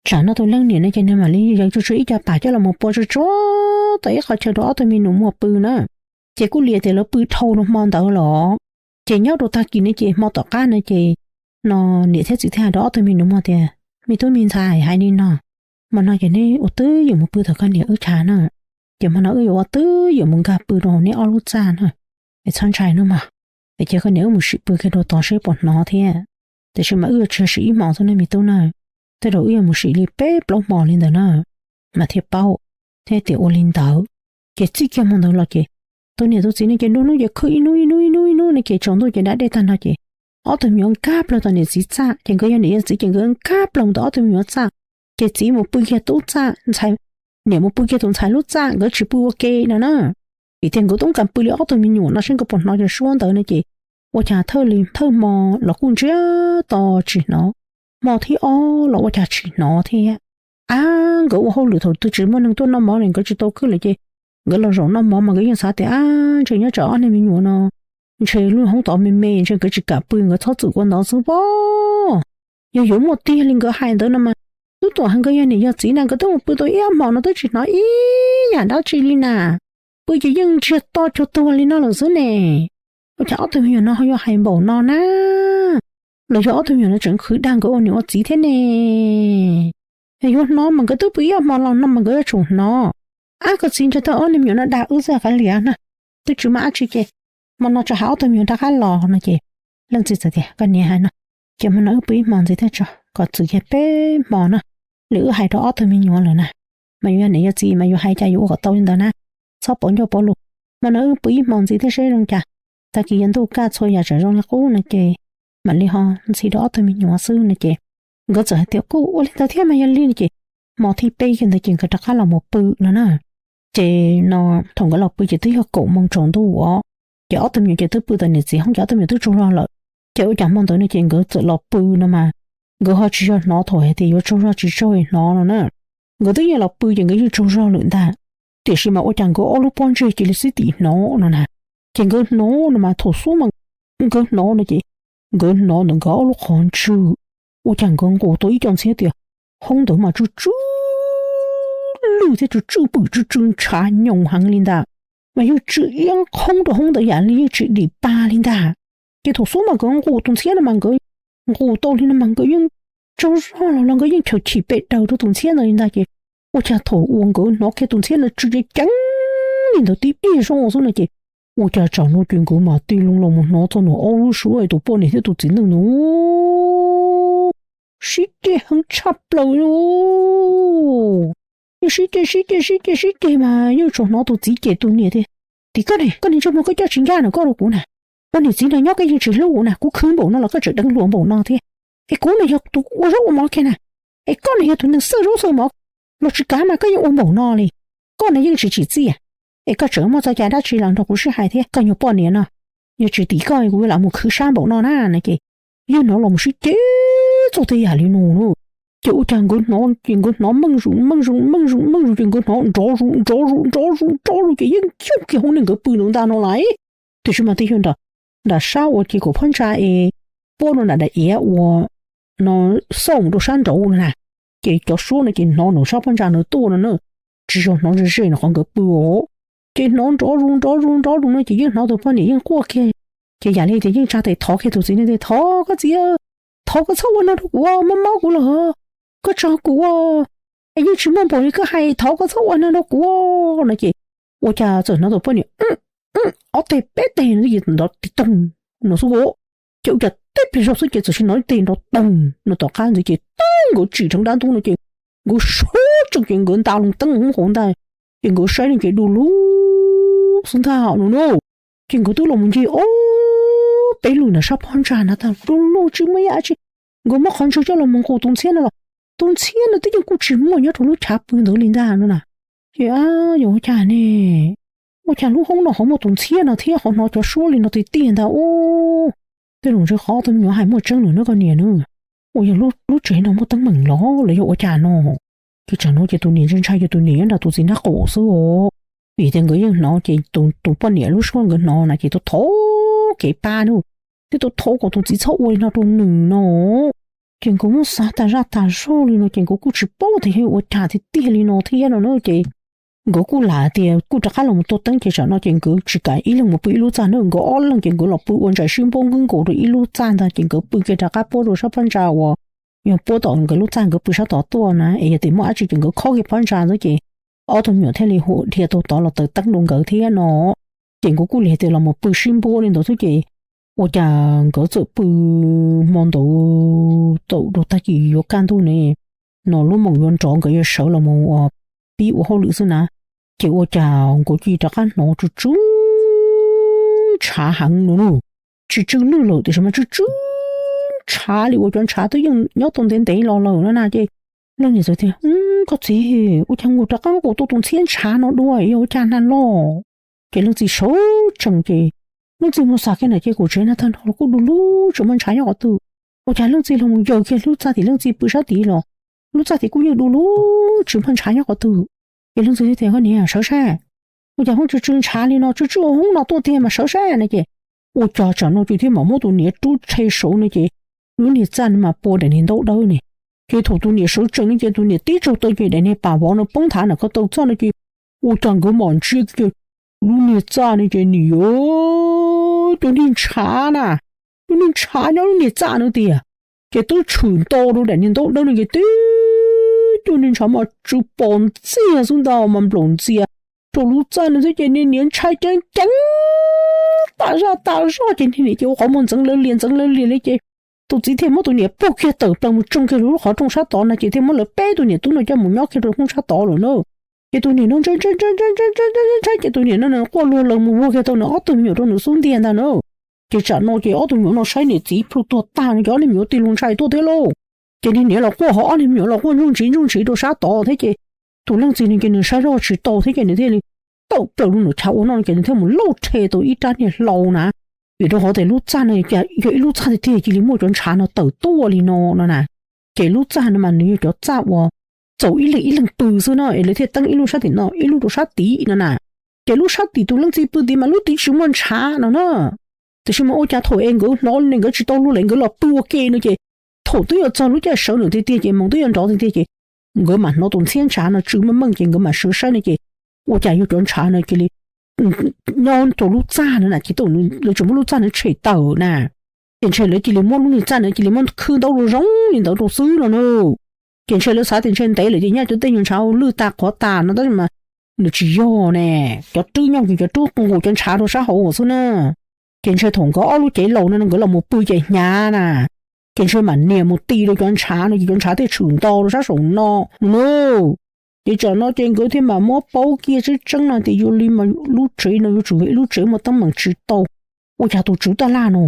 tsam no tus leej niam no ces nws mam li yees tsuag tsuag ib co pam coj los mus pua tsuag tsuag tau ib qho chaw rau ob tug me nus muag pw na. Ces kuj li tias lawv pw dhau rau hmo ntawd los, ces nyob rau tag kis no ces hmo tom qab no ces no niam thiab txiv thiaj hais rau ob tug me nus muag tias, Me tub me ntxhais, hais li no, hmo no ces neb ua twj ywm mus pw tom koj niam wb chav na, ces hmo no wb yuav ua twj ywm mus nkag pw rau neb ob lub txaj na, es txhob ntshai nawb mog. Es cia koj niam wb mus sim pw kiag rau tod seb puas hnov thiab. Tiam sis mas wb yuav tsis yog sim ib hmos xwb ne me tub na, tej zaum wb yuav mus sim li peb plaub hmos li ntawd na, mas thiaj paub. Thiaj tias ua li ntawd, ces txij kiag hmo ntawd los ces tus niam tus txiv no ces nruab hnub ces khwj ib hnub ib hnub ib hnub ib hnub no ces tsaus ntuj ces da dej tag nrho ces ob tug me nyuam nkag plaws tom niam txiv txaj, ces nkawd yog niam yog txiv ces nkawd nkag plaws mus tom ob tug me nyuam txaj, ces txiv mus pw kiag tub txaj, ntxhais, niam mus pw kiag tus ntxhais lub txaj, nkawd tsis pw ua ke no na. Vim tias nkawd tub nkas pw li ob tug me nyuam no seb nkawd puas hnov cov suab ntawd no ces ua cas thawj li thawj hmo los kuj ntsiag to tsis hnov, hmo thib ob los ua cas tsis hnov thiab. Ab, nkawd ua hauj lwm thaum twg tsis muaj neeg tuaj noj mov li nkawd tsis tau khwb lawm ces nkawd los zaum noj mov mas nkawd yeej xav tias, ab, ntshe nyob tsam ob niag me nyuam no ntshe lub hoob tod me me ntshe nkawd tsis kam pw, nkawd txhob txwm ua ntawd xwb pob. Yog yuav muaj tiag li nkawd hais ntawd no mas, tub tuam hais nkawd yog niam yog txiv na nkawd twb mus pw tau ib hmo no twb tsis hnov ib yam dab tsi li na. Pw ces yeej ntsiag to cuag tuag li no lawm xwb ne. Ua cas ob tug me nyuam no ho yuav hais npaum no na? Los yog ob tug me nyuam no tseem khwv dag nkawd ua niam ua txiv thiab ne? Yog yuav hnov mas nkawd twb pw ib hmo los no mas nkawd yuav tsum hnov. Ab, koj txiv, ntshe tau ob niag me nyuam no dag wb xwb kav liam na. Twb tsis muaj dab tsi ces hmo no tso hais ob tug me nyuam rov qab los no ces leej txiv txawm tias, koj niam hais no, ces hmo no wb pw ib hmo ntxiv thiab tso, kom txwm kiag peb hmo na. Lwm wb hais rau ob tug me nyuam lawm na, mas yuav yog niam yog txiv mas yuav hais cas yuav ua kom tau li ntawd na. Txhob pauv ncauj pauv lus, hmo no wb pw ib hmo ntxiv thiab seb zoo cas. Tag kis yuav ntuj kaj txhua yam tseem zoo li qub no ces mam li ho ntxhi rau ob tug me nyuam xwb no ces nkawd txawm hais tias, kuj ua li ntawd thiab mas yog li no ces hmo thib peb kiag ntawd ces nkawd rov qab los mus pw no na. Ces no thaum nkawd los pw ces twb yog kaum moos tsaus ntuj os. Ces ob tug me nyuam ces twb pw tau niam txiv hoob ces ob tug me nyuam twb tsaug zog lawm. Ces ua cas hmo ntawd no ces nkawd txawm los pw no mas, nkawd ho tsis yog hnov thaum hais tias yuav tsaug zog tsis tsaug hnov no na. Nkawd twb yeej los pw ces nkawd yeej tsaug zog lawm ntag. Tiam sis mas ua cas nkawd ob lub pob ntseg cia li xib tim hnov no na. Ces nkawd hnov no mas thaum xub mas nkawd hnov no ces nkawd hnov ntawm nkawd ob lub qhov ntswg, ua cas nkawd nqus tau ib co ntxhiab tias hoob ntawd mas tsw tsw lwj thiab tsw tsw pwm tsw tsw ntshav nyoos heev li ntag. Mas yeej tsw iab qhoob rau hoob ntawd yam li yeej tsis dim pa li ntag. Ces thaum xub mas nkawd nqus tus ntxhiab no mas nkawd nqus tau li no mas nkawd yeej tsaug zog los los nkawd yeej chawm chim pes daws rau tus ntxhiab ntawd li ntag. Ces ua cas thaum uas nkawd hnov kiag tus ntxhiab no tsw ceev ceev li ntawd tib pliag zoj xwb no ces ua cas tsam no ces nkawd mam tig loo los mus hnov txog nws ob lub suab tus poj niam thiab tus txiv neej no sib ceg heev tshaj plaws li. Yeej sib ceg sib ceg sib ceg sib ceg mas yeej tsuas hnov tus txiv cem tus niam tias, tim koj ne, koj niag ntsej muag koj coj tsis ncaj no koj rau kuv na. Koj niam txiv no nyob koj yeej tsis hlub kuv na, kuv khwv npaum no los koj tseem deev hluas npaum no thiab. Es kuv no yog tus ua zaub ua mov kiag na, es koj no yog tus neeg xawj zaub xawj mov los tsis kav mas koj yeej ua npaum no li. Koj no yeej tsis tsim txiaj, es koj tseem muaj txoj cai dab tsi los nrog kuv sib hais thiab, koj nyuag poj niam no, yog tsis tim koj kuv yuav lam mus khwv sab npaum no na no ces yeej hnov los mus sib ceg txog tej yam li no na. Ces ua cas nkawd hnov ces nkawd hnov meej zus meej zus meej zus meej zus ces nkawd hnov nrov zus nrov zus nrov zus nrov zus ces yeej coob kiag hauv niag nkawd pw ntawd ntag no lais. Tiam sis mas twb yog nram sab uas ces kaum phab ntsa es puab rau nram daim iav uas no xauj mus rau sab nraud no na. Ces cov suab no ces hnov nram sab phab ntsa ntawd tuaj no na, tsis yog hnov ze ze no qhov nkawd pw os. Ces hnov nrov zus nrov zus nrov zus no ces yeej hnov tus poj niam yeej quaj kiag. Ces yam li tias yeej tsa tes thov kiag tus txiv no tias, thov koj txiv, thov koj txhob ua no rau kuv, mob mob kuv lawm, koj tso kuv ua, es yeej tsis muaj npaum li koj hais, thov koj txhob ua no rau kuv no ces ua cas txawm hnov tus poj niam ob teg peb teg no ces nrov tig toog no xwb. Ces ua cas tib pliag zog xwb ces txawm sis hnov ib teg nrov toog no tom qab ntxiv ces tag nkawd tsim dheev dab ntub no ces nkawd suab tsees ces nkawd nta loo teeb hauv ntag. Ces nkawd saib no ces du lug xwb ntag no na. Ces nkawd twb los mus ncig ob peb lwm nram sab phab ntsa na tag du lug tsis muaj ib yam dab tsi. Nkawd muab qhov ntswg coj los mus nqus tus ntxhiab no los tus ntxhiab no twb yeej kuj tsis muaj nyob rau lub chav pw ntawd li ntag no na. Ces yog ua cas ne, ua cas lub hoob no ho muaj tus ntxhiab no thiab ho hnov cov suab li no tiag tiag ntag ub. Tej zaum ntshe qhov ob tug me nyuam hais muaj tseeb lawm na koj niam na. Ua yog lub tsev no muaj teeb meem los los yog ua cas no. Ces tsam no ces tus niam ntshai ntshai ces tus niam nyob nram tus txiv nraub qaum xwb os. Vim tias nkawd yeej hnov ces tus poj niam lub suab nkawd hnov na ces tau thov kev pab na, thiab tau thov kom tus txiv txhob ua li no rau nws no. Ces nkawd muab xav tas zaj tas zog li no ces nkawd kuj tsis paub tias yog ua cas tiag tiag li no thiab no na. Ces nkawd kuj lam tias kuj rov qab los mus tua teeb ces tsam no ces nkawd tsis kam ib leeg mus pw ib lub txaj na, nkawd ob leeg ces nkawd los pw ua ntsais sib npuab nkaus rau ib lub txaj ntag ces nkawd pw kiag rov qab puab rau sab phab ntsa uas yog puab tom nkawd lub txaj nkawd pw sab tod tuaj na es yog tias muaj dab tsi ces nkawd khob kiag phab ntsa xwb ces ob tug me nyuam thiaj li hu dhia tau tod los taws teeb rau nkawd thiab no. Ces nkawd kuj li hais tias los mus pw sib npuab li ntawd xwb ces ua cas nkawd txawm pw hmo ntawd tau rau tag kis yuav kaj ntug ne, no lub moos yuav nrov nkawd yuav sawv los mus ua pib ua hauj lwm xwb na. Ces ua cas nkawd cia li rov qab hnov tsw tsw ntshav heev no na. Tsis tsw lwj lawm tiam sis mas tsw tsw ntshav li uas cov ntshav twb yeej nyob tau ntev ntev los lawm no na. Ces leej niam txawm tias, koj txiv, ua cas nkaus rov qab nqus tau tus ntxhiab ntshav no dua, yog ua cas na los? Ces leej txiv sawv tsees ces leej txiv mus xav kiag nram ces kaum tsev na tag nrho los kuj du lug tsis muaj ntshav nyob qhov twg. Ua cas leej txiv los mus yaws kiag lub txaj tim leej txiv pw sab tid los Lub txaj tias kuj yeej du lug, tsis muaj ntshav nyob qhov twg. Ces leej txiv thiaj tias, Koj niam, sawv saib, ua cas hoob tsw tsw ntshav li no, tsw tsw ua hoob no tuaj tiag mas sawv saib na. Ces ua cas tsam no ces thiaj mam muab tus niam rub rhe saud no ces lub niag txaj no mas pua daim niag ntaub dawb ne. Ces thaum tus niam sawv tsees no ces tus niam tib tsaug taw ces daim niag pam vov no poob nthav ntawm ko taw txaj no ces ua cas nkawd mam ntsia ces lub niag txaj no ces nim yuav cov niag ntshav na, cov niag ntshav nyob lub niag txaj no tiag. Ces twb tshwm nto rau daim niag ntaub dawb no ces tib cov niag ntshav mas tsw pos ntxiag xwb ntag mas nplaum ntxias rau lub txaj no thiab ces niag niam ntshai ceev ceev tas zaj tas zog ces niag niam ces ua qhov muag ntxeev lawv lias ntxeev lawv lias li ces tus txiv thiaj muab tus niam puag kiag tawm plaws mus tsoo kiag rau lub qhov rooj sab tod no ces thiaj muab lawv peb tug niam tub no coj mus nyob kiag rau hoob sab tod lawm na. Ces tus niam no ntshai ntshai ntshai ntshai ntshai ntshai ntshai ntshai ces tus niam no quaj luag lawv mus vuag kiag tau nws ob tug me nyuam rau nws xub ntiag ntag na. Ces tsam no ces ob tug me nyuam no saib niam txiv plhu tuag tag no ces ob niag me nyuam tij lug ntshai tuaj thiab lauj. Ces niag niam los quaj hov ob niag me nyuam los quaj ntsuj ntsiv ntsuj ntsiv rau sab tod thiab ces tus leej txiv no ces nws saib zoj tsis tau thiab ces nws thiaj li tawm plaws rau nram chav ua noj no ces nws thiaj mus lauj rhe tau ib rab niag hlau na. Vim rau qhov tias lub txaj no yog ib lub txaj tiag tiag cia li muaj cov ntshav no tawm tuaj li no no na. Ces lub txaj no mas nws yog cov txaj uas txaus ib leeg ib leeg pw xwb no es lawv thiaj teeb ib lub sab tim no ib lub rau sab tid no na. Ces lub sab tim tus leej txiv pw tid mas lub tid tsis muaj ntshav no na. Tiam sis mas ua cas thaum es nkawd hnov li nkawd tsis tau luag lawm nkawd los pw ua ke no ces thaum twb yuav txog lub caij sawv nws tiag tiag ces moos twb yuav nrov tiag tiag ces nkawd mam hnov tus ntxhiab ntshav no tsw meej meej ces nkawd mam sawv saib no ces ua cas yog cov ntshav no cia li nyob rau lub txaj no na ces thaum lawv tseem muab lub txaj no tshem tawm na. Ces ntshe lawv cia li muab lub niag txaj no cia li muab khwb ntaub rau zoo li ntawd rau xwb no na. Ces ntshe lawv xav tias ntshe ntev lawm ces nyaj cov tej nyuag ntshav lwj tag qhuav tas no tab sis mas nws tsis yog ne. Cov rwb nyob ces cov rwb nqus cov ntshav rau sab hauv xwb na. Ces ntshe thaum nkawd ob lub cev laus no nkawd los mus pw ces hnyav na, ces ntshe mam nias mus ti rau cov ntshav no ces cov ntshav thiaj tshwm nto rau sab saum no no. Ces tsam no ces nkawd thiaj mam muab paub kiag tseeb tseeb no tias yuav li mas lub tsev no yuav tsum yog ib lub tsev muaj teeb meem tsis tau. Ua cas tus tswv taj laj no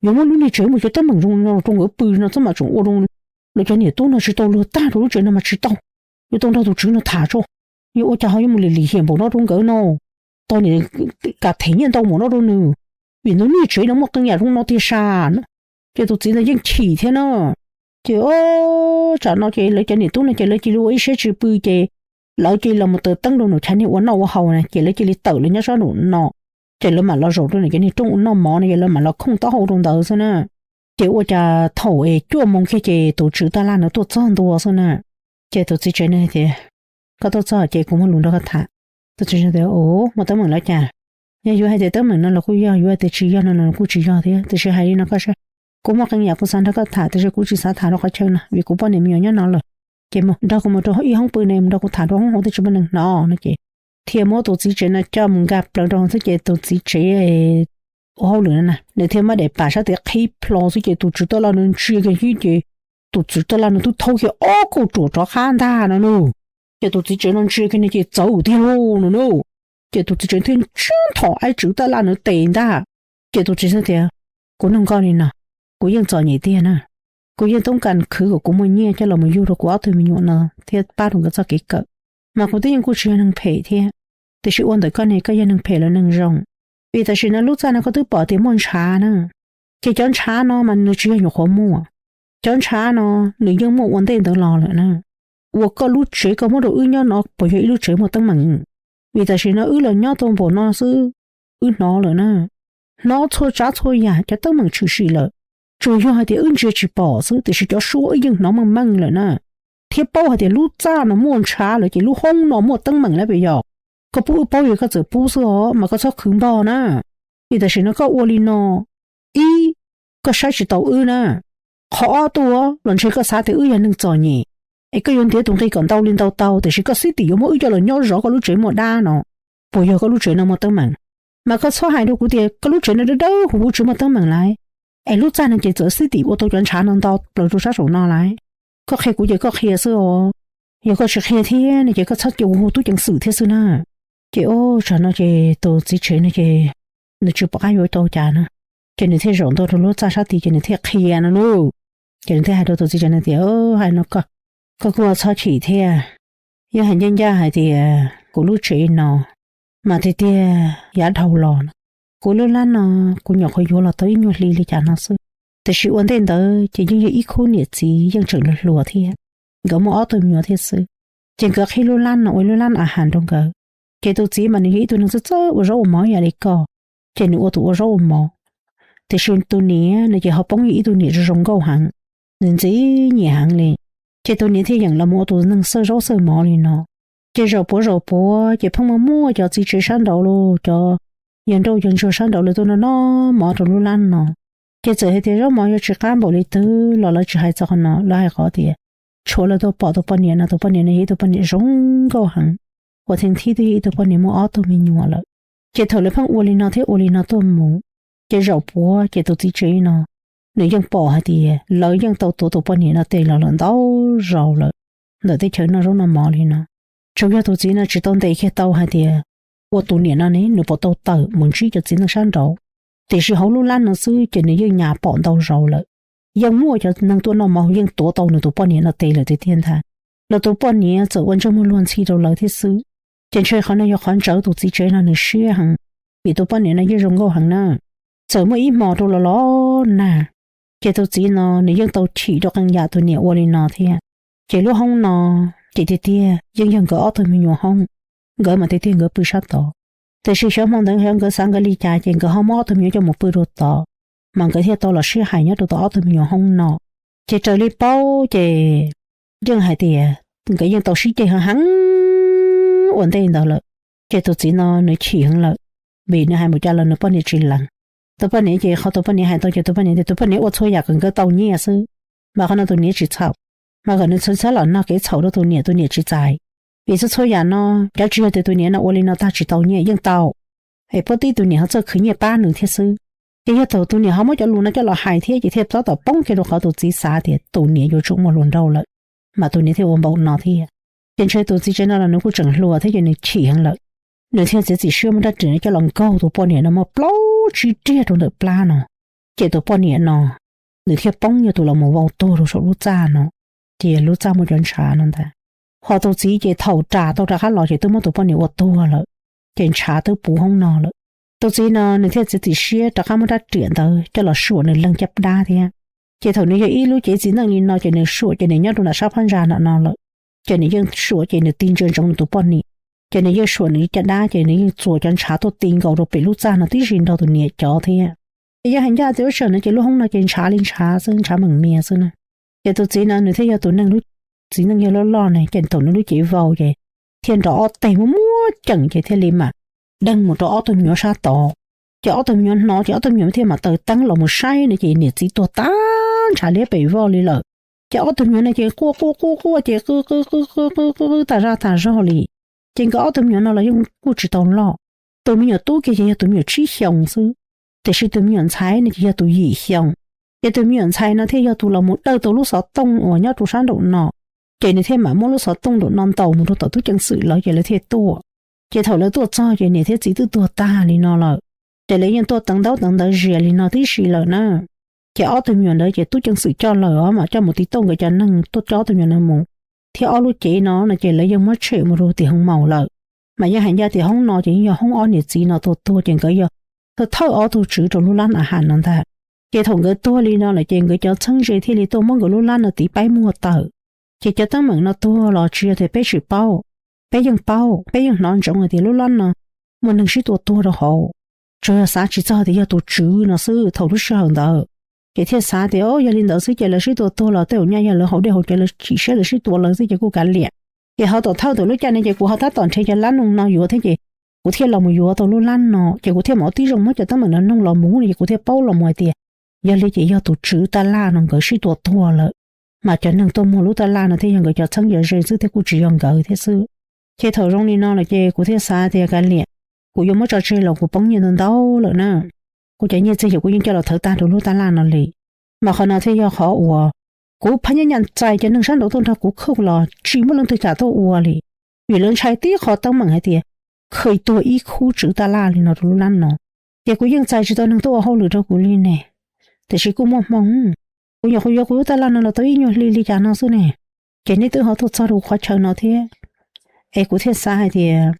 yuav muab lub niag tsev muaj cov teeb meem zoo no rau nkawd pw no txhob mam tseem ua rau lawv cov niam tub no tsis tau luag tag rau lub tsev no mas tsis tau. Yuav tau nrog tus tswv no tham tso, yog ua cas ho yuav mus lim lim hiam npaum no rau nkawd no, tau niam kam them nyiaj ntau npaum no rau nws, vim ntawd niag tsev no muaj qee yam zoo no tiag sas. Ces tus txiv ntawd yeej chim thiab na. Ces tsam no ces lawv cov niam tub no ces lawv cia li ua ib siab tsis pw ces lawv cia li los mus taws teeb rau nram chav niag ua noj ua haus na ces lawv cia li tawm los nyob sab nraum no. Ces lawv mam los zaum rau nram cov niag rooj ua noj mov no ces lawv mam los khooj taub hau rau ntawd xwb na. Ces ua cas thaum es cuaj moos kiag ces tus tswv taj laj no tuaj txog ntua xwb na. Ces tus txiv tsev no tias, Koj tuaj txog ces kuv muaj lus nrog koj tham. Tus txiv tsev tias, Ua, muaj teeb meem los cas? Yog yuav hais tias teeb meem no los kuj yog, yuav hais tias tsis yog no los kuj tsis yog thiab, tiam sis hais li no koj saib, kuv muaj qee yam kuv xav nrog koj tham tiam sis kuv tsis xav tham rau qhov chaw no vim kuv poj niam me nyuam nyob no lawm. Ces mus nrog kuv mus rau ib hoob pw ne, mus nrog kuv tham rau hoob hauv twb tsis muaj neeg hnov no ces thiaj muab tus txiv tsev no coj mus nkag plaws rau hauv xwb ces tus txiv tsev ua hauj lwm no na nws thiaj muab daim pam sab tes qhib plho xwb ces tus tswv taj laj no ntsia kiag xwb ces tus tswv taj laj no twb thaub kiag ob kauj ruam rov qab ntag no na. Ces tus txiv tsev no ntsia kiag no ces txawv tiag lauj no na. Ces tus txiv tsev thiaj ntsiab nthos aib tswv taj laj no tes ntag. Ces tus txiv tsev tias, Kuv nug koj li no, kuv yeej txom nyem tiag na, kuv yeej toob kas khwv kom kuv muaj nyiaj coj los mus yug rau kuv ob tug me nyuam no thiab pab rau nkawd txoj kev kawm, mas kuv twb yeej kuj tsis yog neeg phem thiab. Tiam sis ua ntawm koj ne koj yog neeg phem los neeg zoo? Vim tam sim no lub txaj no koj twb pom tias muaj ntshav na, ces cov ntshav no mas nws tsis yog nyuam qhuav muaj. Cov ntshav no nws yeej muaj ua ntej ntawd los lawm na. Uas koj lub tsev koj muab rau wb nyob no puas yog ib lub tsev muaj teeb meem? Vim tam sim no wb los nyob tau npaum no xwb, wb hnov lawm na, hnov txhua tsav txhua yam cov teeb meem tshwm sim lawm. Tsuas yog hais tias wb ntsia tsis pom xwb tiam sis cov suab wb yeej hnov meej meej lawm na. Thiab paub hais tias lub txaj no muaj ntshav lawm ces lub hoob no muaj teeb meem lawm puas yog? Koj pub wb paub yog koj txawm pub xwb os mas koj txhob khwv npog na. Vim tam sim no koj ua li no, ib, koj saib tsis taus wb na. Qhov ob tuaj los ntshe koj xav tias wb yog neeg txom nyem, es koj yuav ntiav tus nqi kom ntau li ntau tau tiam sis koj xib tim yuav muab wb coj los nyob zov koj lub tsev muaj dab no, puas yog koj lub tsev no muaj teeb meem? Mas koj txhob hais rau kuv tias koj lub tsev no dawb dawb huv huv tsis muaj teeb meem lauj, es lub txaj no ces txawm xib tim ua tau cov ntshav no nto plaws rau sab saum no lauj. Koj qhia kuv ces koj qhia xwb os, yog koj tsis qhia thiab no ces koj txhob cia kuv hu tub ceev xwm thiab xwb na. Ces ua tsam no ces tus txiv tsev no ces nws tsis pom qab yuav tau cas na, ces nws thiaj zaum ntua rau lub txaj sab tid ces nws thiaj qhia no lauj. Ces nws thiaj hais rau tus txiv tsev no tias, Hais no koj, koj kuj txhob chim thiab, yog hais ncaj ncaj hais tias kuv lub tsev no mas tiag tiag yav dhau los no, kuv lub lab no kuv nyuam qhuav yuav los tau ib nyuag hli li cas no xwb, tiam sis ua ntej ntawd ces yeej yog ib khub niam txiv yeej tseem hluas hluas thiab. nkawd muaj ob tug me nyuam thiab xwb. Ces nkawd qhib lub lab no ua lub lab a has rau nkawd. Ces tus txiv mas nws yog ib tug neeg txawj txawj ua zaub ua mov ib yam li koj, ces nws ua tus ua zaub ua mov. Tiam sis tus niam no ces ho poob yog ib tug niam zoo zoo nkauj heev, nws ntxim nyiam heev li. Ces tus niam thiaj yeem los mus ua tus neeg xawj zaub xawj mov li no. Ces zaum puav zaum puav ces pheej muaj muaj cov txiv tsev sab nraud los cov yawg nrauj yawg ntsuag sab nraud lawv tuaj noj noj mov rau lub lab no. Ces txawm hais tias zaub mov yuav tsis qab npaum li twg los lawv tsis hais txog qhov no, lawv hais qhov tias tshuav lawv tau pom tus poj niam no, tus poj niam no yog ib tug poj niam zoo nkauj heev, uas theej thib twb yog ib tug poj niam muaj ob tug me nyuam lawm. Ces thaum lawv pheej ua li no thiab ua li no tuaj mus, ces zaum puav ces tus txiv tsev no nws yeej pom hais tias lawv yeej tau tuav tus poj niam no tes los lawm ntau zaus lawm ntawm teb chaws noj zaub noj mov li no. Tsuas yog tus txiv no tsis tau ntes kiag tau hais tias ua tus niam no ne nws puas tau tawm mus ntsib cov txiv neej sab nraud, tiam sis hauv lub lab no xwb ces nws yeej nyas pom ntau zaus lawm. Yeej muaj cov neeg tuaj noj mov yeej tuav tau nws tus poj niam no tes lawm tiag tiag ntag. Los tus poj niam txawm ua ntsej muag luag ntxhi rau lawv thiab xwb. Ces ntshe qhov no yog qhov ntxhov tus txiv tsev no nws siab heev, vim tus poj niam no yeej zoo nkauj heev na. Txawm muaj ib hmos rau los los nag, ces tus txiv no nws yeej tau chim rau qee yam tus niam ua li no thiab. Ces lub hoob no ces tiag tiag yeej yog nkawd ob tug me nyuam hoob, nkawd mas tiag tiag nkawd pw sab tod. Tiam sis xyov hmo ntawd xyov nkawd xav nkawd li cas ces nkawd ho muab ob tug me nyuam coj mus pw rau tod, mas nkawd thiaj tau los sib hais nyob rau tom ob tug me nyuam hoob no. Ces raws li paub ces yeej hais tias nkawd yeej tau sib ceg heev heev ua ntej ntawd lawm. Ces tus txiv no nws chim heev lawm, vim nws hais npaum cas los nws poj niam tsis lees. Tus poj niam ces qhov tus poj niam hais tau ces tus poj niam tias tus poj niam ua txhua yam kom nkawd tau nyiaj xwb, mas qhov no tus niam tsis txhaum. Mas kom nws txhob txhob los nug kev txhaum rau tus niam, tus niam tsis txais. Vim txhua txhua yam no, cov tsis yog tias tus niam no ua li no tag tsis tau nyiaj yeej tau, es puab tib tus niam ho txawj khwv nyiaj pab nws thiab xwb. Ces yog thaum tus niam ho muab cov lus no coj los hais thiab ces thiaj tab tom poob kiag rau qhov tus txiv xav tias tus niam yuav tsum muaj hluas nraug lawm, mas tus niam thiaj ua npaum no thiab. Ces ntshe tus txiv tsev no los nws kuj tseem hluas thiab ces nws chim heev lawm, nws thiaj txiav txim siab muab rab riam coj los nkaug tus poj niam no muaj plaub tsib riag rau ntawm plab no. Ces tus poj niam no nws thiaj poob yog tus los mus vau tuag rau saum lub txaj no, ces lub txaj muaj cov ntshav no ntag. Ho tus txiv ces thaum ras tau rov qab los ces twb muab tus poj niam ua tuag lawm, ces ntshav twb puv hoob no lawm. Tus txiv no nws thiaj txiav txim siab rov qab muab rab riam ntawd coj los suam nws leeg caj dab thiab. Ces thaum nws yog ib lub cev txiv neej li no ces nws suam ces nws nyob rau nram sab phab ntsa nram no lawm. Ces nws yeej suam ces nws ti ntsia ntsoov nws tus poj niam, ces nws yeej suam nws caj dab ces nws yeej txuas cov ntshav tuaj ti nkaus rau pem lub txaj no tib si nrog tus niam cov thiab. Ces yog hais ncaj tias lub sij hawm no ces lub hoob no ces ntshav li ntshav xwb, ntshav meem mias xwb na. Ces tus txiv no nws thiaj yog tus neeg lub txiv neej yog loj loj ne, ces thaum nws lub cev vau ces thiaj nrov ob teg muaj muab ceem ces thiaj li mam deeg mus rau ob tug me nyuam sab tod. Ces ob tug me nyuam hnov ces ob tug me nyuam thiaj mam taws teeb los mus saib no ces niam txiv tuag tag ntshav liab pem voj li lawm. Ces ob tug me nyuam no ces quaj quaj quaj quaj ces qw qw qw qw qw qw qw tas zaj tas zog li. Ces nkawd ob tug me nyuam no los yeej kuj tsis tau loj. Tus me nyuam tub kiag ces yog tus me nyuam tsib xyoos xwb, tiam sis tus me nyuam ntxhais no ces yog tus yim xyoos. Ces tus me nyuam ntxhais no thiaj yog tus los mus dawj tau lub xov tooj uas nyob rau sab nraum no, ces nws thiaj mam muab lub xov tooj nraum no ntaus mus rau tom tub ceev xwm lawv ces lawv thiaj tuaj. Ces thaum lawv tuaj txog ces niam thiab txiv twb tuag tag li no lawm, ces lawv yeej tuaj teev ntaub teev ntawv zias li no tib si lawm na. Ces ob tug me nyuam ntawd ces tub ceev xwm coj lawm os, mam coj mus tiv tauj nkawd cov neeg tuaj coj ob tug me nyuam no mus, thiab ob lub cev no no ces lawv yeej muab tshem mus rau tim hoob maus lawm. Mas yeej hais ncaj tias hoob no ces yeej yog hoob ob niam txiv no tuaj tuag ces nkawd yog thawj thawj ob tug tswv rau lub lab a has no ntag. Ces thaum nkawd tuag li no lawm ces nkawd cov txheeb ze thiaj li tuaj muab nkawd lub lab no tiv paib muag tawm. Ces cov teeb meem no tuag los tsis yog tias peb tsis paub, peb yeej paub, peb yeej hnov ntsoov hais tias lub lab no muaj neeg sib tua tuag rau hauv. Tsuas yog xav tsis txog tias yog tus tswv no xwb thaum lub sij hawm ntawd, ces thiaj xav tias o yog li ntawd xwb ces lawv sib tua tuag los tej zaum nyaj yog lawv haus dej haus cawv lawv chim siab lawv sib tua lawv xwb ces kuj kav liam. Ces ho tom thawj tom lub caij no ces kuv ho tab tom nrhiav cov lab noog no yuav thiab ces kuv thiaj los mus yuav tau lub lab no ces kuv thiaj mam ua tib zoo muab cov teeb meem no noog los mus no ces kuv thiaj paub los mus hais tias yog li ces yog tus tswv taj laj no nkawd sib tua tuag lawm. Mas cov neeg tuaj muag lub taj laj no thiaj yog nkawd cov txheeb cov ze xwb thiab kuj tsis yog nkawd thiab xwb. Ces thaum zoo li no lawm ces kuv thiaj xav tias kav liam, kuv yuav muab tso tseg los kuv poob nyiaj ntau ntau lawm na. Kuv cov nyiaj txiag ces kuv yeej coj los thawv tag rau lub taj laj no li. Mas qhov no thiaj yog qhov uas kuv phaj nyaj nyaj txais cov neeg sab nraud tuaj nrog kuv khwj los tsis muaj leej twg kam tuaj ua li. Vim lawv ntshai tib qho teeb meem hais tias kheev tuag ib khub tswv taj laj li no rau lub lab no. Ces kuv yeej txais tsis tau neeg tuaj ua hauj lwm rau kuv li ne. Tiam sis kuj muaj hmoo, kuv nyuam qhuav yuav kuv lub taj laj no los tau ib nyuag hli li cas no xwb ne, ces neb twb ho tuaj txog rau kuv qhov chaw no thiab. Es kuv thiaj xav hais tias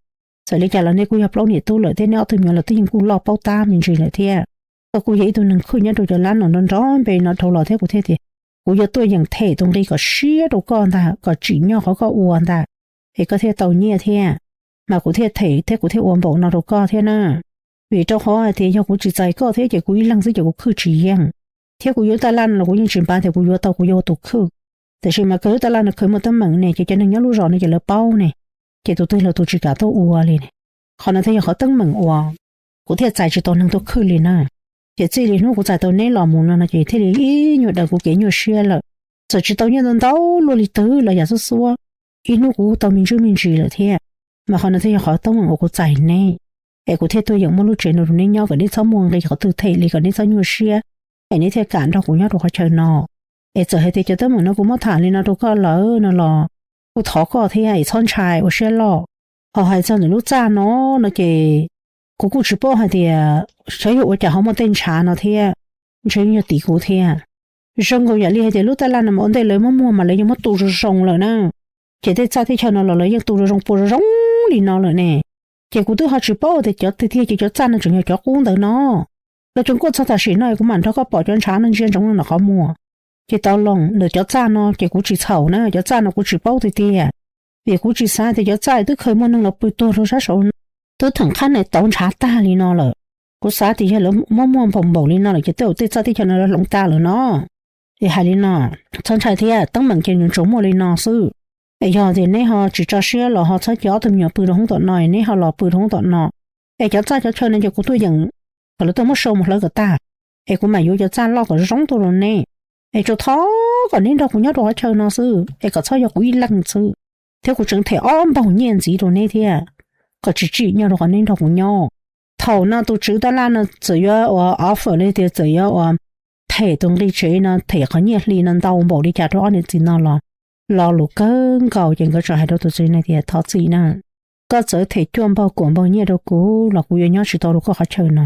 txawm li cas los neb kuj yog plaub niam tub lawm thiab neb ob tug me nyuam los twb yeej kuj loj paub tab me ntsis lawm thiab. Koj kuj yog ib tug neeg khwj nyob rau cov lab no nrov nrov npe no dhau los thiab kuv thiaj tias kuv yuav tuaj yeem them tus nqi kom siab rau koj ntag, kom tsim nyog qhov koj ua ntag, es koj thiaj tau nyiaj thiab. Mas kuv thiaj them thiab kuv thiaj ua npaum no rau koj thiab na. Vim rau qhov hais tias yog kuv tsis txais koj thiab ces kuv ib leeg xwb ces kuv khwj tsis yeej, thiab kuv yuav lub taj laj no los kuv yeej tsis npav tias kuv yuav tau kuv yuav ua tus khwj. Tiam sis mas kawg lub taj laj no khaws muaj teeb meem ne, ces cov neeg nyob lub zos no ces lawv paub ne, ces tus twg los tus tsis kam tuaj ua li ne. Qhov no thiaj yog qhov teeb meem uas kuv thiaj txais tsis tau neeg tuaj khwj li na. Ces txij li hnub kuv txais tau neb los mus no no ces thiaj li ib nyuag daws kuv kev nyuaj siab lawm. Txawm tsis tau nyiaj ntau ntau luaj li twg los yam xub xuab, ib hnub kuv tau me ntsuj me ntsis lawm thiab. Mas qhov no thiaj yog qhov teeb meem uas kuv txais neb, es kuv thiaj tuaj yeem muab lub tsev no rau neb nyob kom neb txhob muaj nqi qhov twg them li, kom neb txhob nyuaj siab, es neb thiaj kam nrog kuv nyob rau qhov chaw no. Es txawm hais tias cov teeb meem no kuv muab tham li no rau koj lawm no los kuv thov koj thiab es txhob ntshai ua siab loj. Ho hais txog ntawm lub txaj no no ces kuv kuj tsis paub hais tias xyov yog ua cas ho muaj tej ntshav no thiab, ntshe yog tim kuv thiab. Zoo nkaus yam li hais tias lub taj laj no mas ua ntej lawv muab muag mas lawv yeej muab tu zoo zoo lawm na. Ces tej txaj teb chaws no los lawv yeej tu zoo zoo pua zoo zoo li no lawm ne. Ces kuv twb ho tsis paub tias cov tiag tiag ces cov txaj no tseem yog cov qub ntawd no. Los tseem kuaj txog tam sim no kuv mam nrog koj pom cov ntshav no ntsia ntsoov no ntawm qhov muag. Ces tau los ntawm cov txaj no ces kuv tsis txhaum na, cov txaj no kuv tsis paub tiag tiag. Vim kuv tsis xav tias cov txaj twb khaws muaj neeg los pw tuag rau sab saud, twb theem qhab nees tauv ntshav tag li no lawm. Kuv xav tias yog lawv muab muag npaum npaum li no lawm ces tej zaum tej txaj teb chaws no lawv hloov tas lawm no. Es hais li no, txhob ntshai thiab, teeb meem ces nws tsuas muaj li no xwb. Es yog tias neb ho tsis tso siab los ho txhob cia ob tug me nyuam pw rau hoob tom no, neb ho los pw rau hoob tom no. Es cov txaj cov chaw no ces kuv tuaj yeem kom lawv tuaj muab sau mus hlawv kom tag, es kuv mam yuav cov txaj loj kom zoo tuaj rau neb. Es tsuas thov kom neb nrog kuv nyob rau qhov chaw no xwb, es kom txhob yog kuv ib leeg xwb, thiab kuv tseem them ob npaug nyiaj ntxiv rau neb thiab, kom tsis tsim nyog rau qhov neb nrog kuv nyob. Thaum no tus tswv taj laj no txawm yuav ua offer li tias txawm yuav ua them tus nqi tsev no, them qhov nyiaj hli no ntau npaum li cas rau ob niam txiv no los, lo lus kawg nkaus ces nkawd txawm hais rau tus tswv no tias thov txim na, koj txawm them cuaj npaug kaum npaug nyiaj rau kuv los kuv yuav nyob tsis tau rau koj qhov chaw no,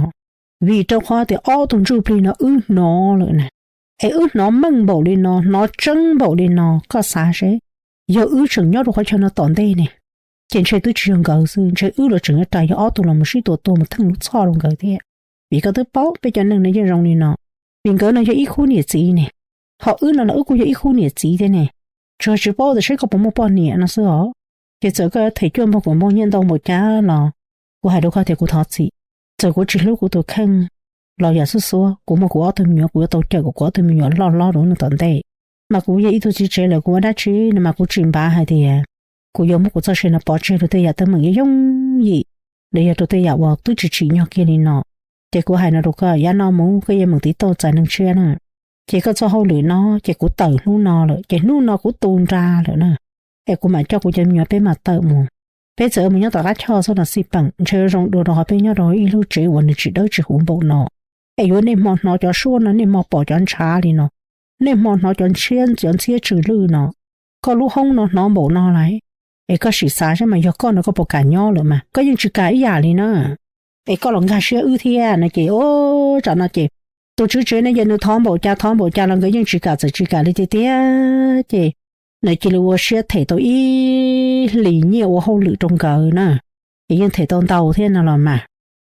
vim rau qhov tias ob tug ntsuj plig no wb hnov lawm na. Es wb hnov meej npaum li no, hnov tseeb npaum li no, koj xav seb, yog wb tseem nyob rau qhov chaw no tom ntej ne, ces ntshe twb tsis yog nkawd xwb, ntshe wb los tseem yuav rais yog ob tug los mus sib tua tuag mus theej lub txhoj rau nkawd thiab. Vim koj twb paub peb cov neeg no yeej zoo li no, vim nkawd no yog ib khub niam txiv ne, ho wb no los wb kuj yog ib khub niam txiv thiab ne. Tsuas tsis paub tias seb koj puas muaj poj niam no xwb os. Ces txawm koj yuav them cuaj npaug kaum npaug nyiaj ntau npaum cas los kuv hais rau koj tias kuv thov txim. Txawm kuv tsis hlub kuv tus kheej los yam xub xuab, kuv muaj kuv ob tug me nyuam, kuv yuav tau cawm kom kuv ob tug me nyuam loj hlob rau hnub tom ntej. Mas kuv yog ib tug txiv tsev lawm kuv ua dab tsi no mas kuv tsis npav hais tias kuv yuav muab kuv txoj sia no pov tseg rau tej yam teeb meem yooj yooj yim, los yog rau tej yam uas twb tsis tsim nyog kiag li no. Ces kuv hais no rau koj, yav no mus koj yuav meem tiv tauj txais neeg tshiab na. Ces koj txoj hauj lwm no ces kuv tawm hnub no lawm, ces hnub no kuv tu nra lawm na. Es kuv mam coj kuv cov me nyuam peb mam tawm mus. Peb txawm mus nyob tom qab choj xwb los xij peem, ntshe zoo dua rau qhov peb nyob rau ib lub tsev uas nws tsis dawb tsis huv npaum no. Es yuav niaj hmo hnov cov suab no, niaj hmo pom cov ntshav li no, niaj hmo hnov cov ntshiab cov ntxhiab tsw lwj no. Koj lub hoob no hnov npaum no lawm, es koj sim xav seb mas yog koj no koj puas kam nyob lawm mas koj yeej tsis kam ib yam li na. Es koj los nkag siab wb thiab no ces, o, tsam no ces tus tswv tsev no ces nws thov npaum cas thov npaum cas los nkawd yeej tsis kam txawm tsis kam li tiag tiag. Ces nws cia li ua siab them tau ib hlis nyiaj ua hauj lwm rau nkawd na. Ces yeej them tau ntau thiab no los mas,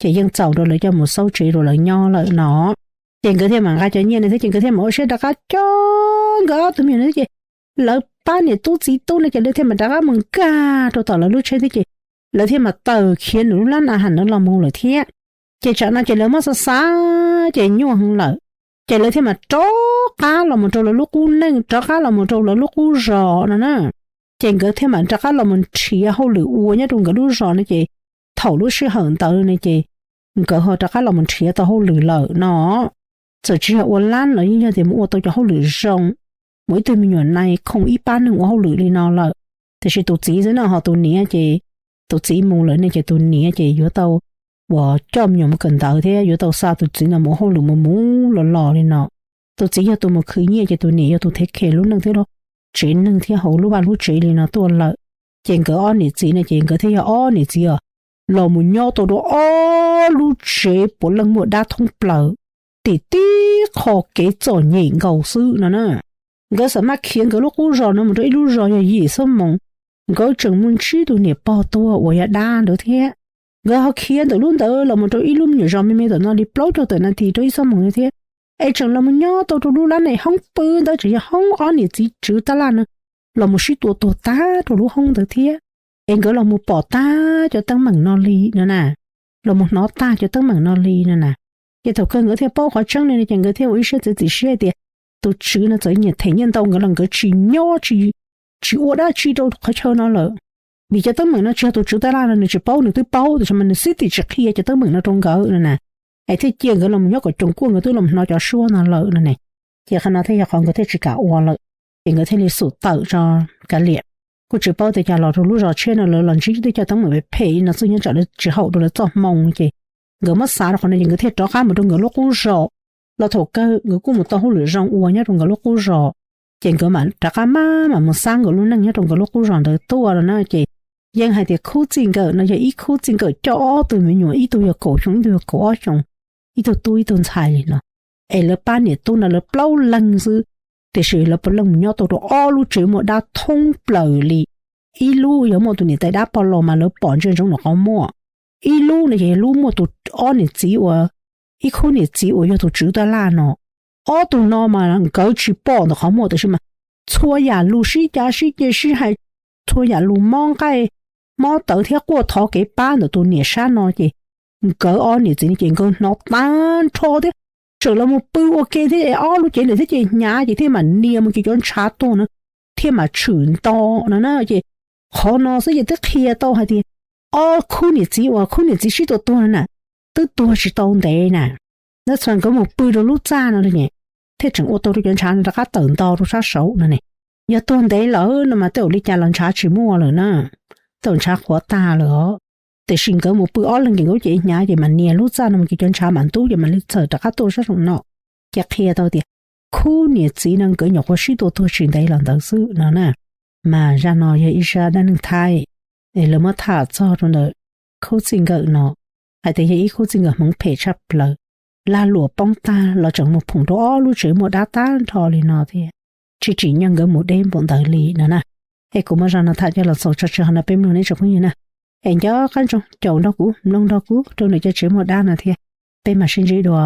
ces yeej txaus rau lawv coj mus xauj tsev rau lawv nyob lawm no. Ces nkawd thiaj mam nqa cov nyiaj no thiab ces nkawd thiaj mam ua siab rov qab coj nkawd ob tug me nyuam no thiab ces lawv pab niam tub txiv tub no ces lawv thiaj mam rov qab mus nkag rau tom lawv lub tsheb thiab ces lawv thiaj mam tawm khiav nws lub lab na has ntawd los mus lawm thiab. Ces tsam no ces lawv muab xav xav ces nyuaj heev lawm, ces lawv thiaj mam rov qab los mus rau lawv lub qub neej, rov qab los mus rau lawv lub qub zos no na. Ces nkawd thiaj mam rov qab los mus nrhiav hauj lwm ua nyob rau nkawd lub zos no ces thaum lub sij hawm ntawd no ces nkawd ho rov qab los mus nrhiav tau hauj lwm lawm no. Txawm tsis yog ua lab los yeej yog tias mus ua tau cov hauj lwm zoo, mus ib tug me nyuam nai khoom ib pab neeg ua hauj lwm li no lawm. Tiam sis tus txiv xwb no ho tus niam ces, tus txiv mus lawm ne ces tus niam ces yuav tau uas coj me nyuam mus kawm ntawv thiab yuav tau xa tus txiv no mus ua hauj lwm mus mus los los li no. Tus txiv yog tus mus khwv nyiaj ces tus niam yog tus thev khe lub neej thiab lub tsev neeg thiab hauv lub vaj lub tsev li no tuaj lawm. Ces nkawd ob niam txiv no ces nkawd thiaj yog ob niam txiv os los mus nyob tau rau ob lub tsev puav leej muaj dab thoob plaws tim tib qho kev txom nyem nkaus xwb no na. Nkawd xam maj khiav nkawd lub qub zos no mus rau ib lub zos yog yim xuab moos, nkawd tseem mus ntsib tus niam pog tuag uas yog dab ntawd thiab. Nkawd ho khiav ntawm lub ntawd los mus rau ib lub me nyuam zos me me tom no li plaub caug tawm nas this rau ib xuab moos thiab. es tseem los mus nyob tau rau lub lab neej hoob pw ntawd tseem yog hoob ob niam txiv tswv tab laj no los mus sib tua tuag tag rau lub hoob ntawd thiab. Es nkawd los mus pom tag cov teeb meem no li no na, los mus hnov tag cov teeb meem no li no na. Ces thaum kawg nkawd thiaj paub qhov tseeb li no ces nkawd thiaj ua ib siab txiav txim siab hais tias tus tswv no txawm nyiam them nyiaj ntau nkawd los nkawd tsis nyob tsis, tsis ua dab tsi rau qhov chaw no lawm. Vim cov teeb meem no tsis yog tus tswv tab laj no nws tsis paub, nws twb paub tiam sis mas nws xib tim tsis qhia cov teeb meem no rau nkawd no na. Es thiaj cia nkawd los mus nyob kom coos kuaj nkawd twb los mus hnov cov suab no lawm no ne. Ces qhov no thiaj yog qhov nkawd thiaj tsis kam ua lawm, ces nkawd thiaj li xum tawm tso kav liam. Kuj tsis paub tias cas los rau lub zos tshiab no lawv los ntsib tej cov teeb meem phem phem no xwb nyob tsam lawv tsis haum rau lawv txoj hmoo ces nkawd muab xav rau qhov no ces nkawd thiaj rov qab mus rau nkawd lub qub zos. Los thaum kawg nkawd kuj mus tau hauj lwm zoo ua nyob rau nkawd lub qub zos, ces nkawd mam rov qab maj mam mus xab nkawd lub neej nyob rau nkawd lub qub zos ntawd tuaj no na. Ces yeej hais tias khub txij nkawm no yog ib khub txij nkawm coj ob tug me nyuam, ib tug yog kaum xyoo ib tug yog kaum ob xyoo, ib tug tub ib tug ntxhais li no. Es lawv pab niam tub no lawv plaub leeg xwb, tiam sis lawv puav leej mus nyob tau rau ob lub tsev muaj dab thoob plaws li. Ib lub yog muaj tus niam tais dab pog los mas lawv pom ntsia ntsoov nws qhov muaj. Ib lub no ces lub muaj tus ob niam txiv uas, ib khub niam txiv uas yog tus tswv tab laj no. Ob tug no mas nkawd tsis pom ntawm qhov muaj tiam sis mas txhua yam lus sib cav sib ceg sib hais, txhua yam lus mob nqaij mob tawv thiab quaj thov kev pab ntawm tus niam sab no ces nkawd ob niam txiv no ces nkawd hnov tag nrho thiab. Tseem los mus pw ua ke thiab es ob lub cev lawm thiab ces hnyav ces thiaj mam nias mus ces cov ntshav tuag no thiaj mam tshwm nto no na. Ces qhov no xwb ces twb qhia tau hais tias ob khub niam txiv uas khub niam txiv sib tua tuag no na twb tuag tsis tau ntev na. Tab sis nkawd mus pw rau lub txaj no thiaj tseem ua tau rau cov ntshav no rov qab tawm nto rau sab saud no ne. Yog tuag ntev lawm no mas tej zaum li cas los ntshav tsis muaj lawm na, tej zaum ntshav qhuav tag lawm os. Tiam sis nkawd mus pw ob leeg ces nkawd lub cev hnyav ces mam nias lub txaj no mus ces cov ntshav mam ntub ces mam li txawm rov qab tuaj sab saum no. Ces qhia tau tias khub niam txiv no nkawd nyuam qhuav sib tua tuag tsis ntev los ntawd xwb no na. Mas zaj no yog ib zaj dab neeg Thaib es lawv muab tham txog rau ntawm khub txij nkawm no, hais tias yog ib khub txij nkawm hmoov phem tshaj plaws. Lag luam poob tag los tseem mus phoom rau ob lub tsev muaj dab tag nrho li no thiab, tsis tsim nyog nkawd mus deb npaum ntawd li no na. Es kuv muab zaj no tham coj los xaus tso tseg qhov no peb mloog neb tsoom phooj ywg na. Es nco qab ntsoov caum nrog kuv mloog nrog kuv rau ntawm cov tsev muaj dab no thiab. Peb mam sib ntsib dua.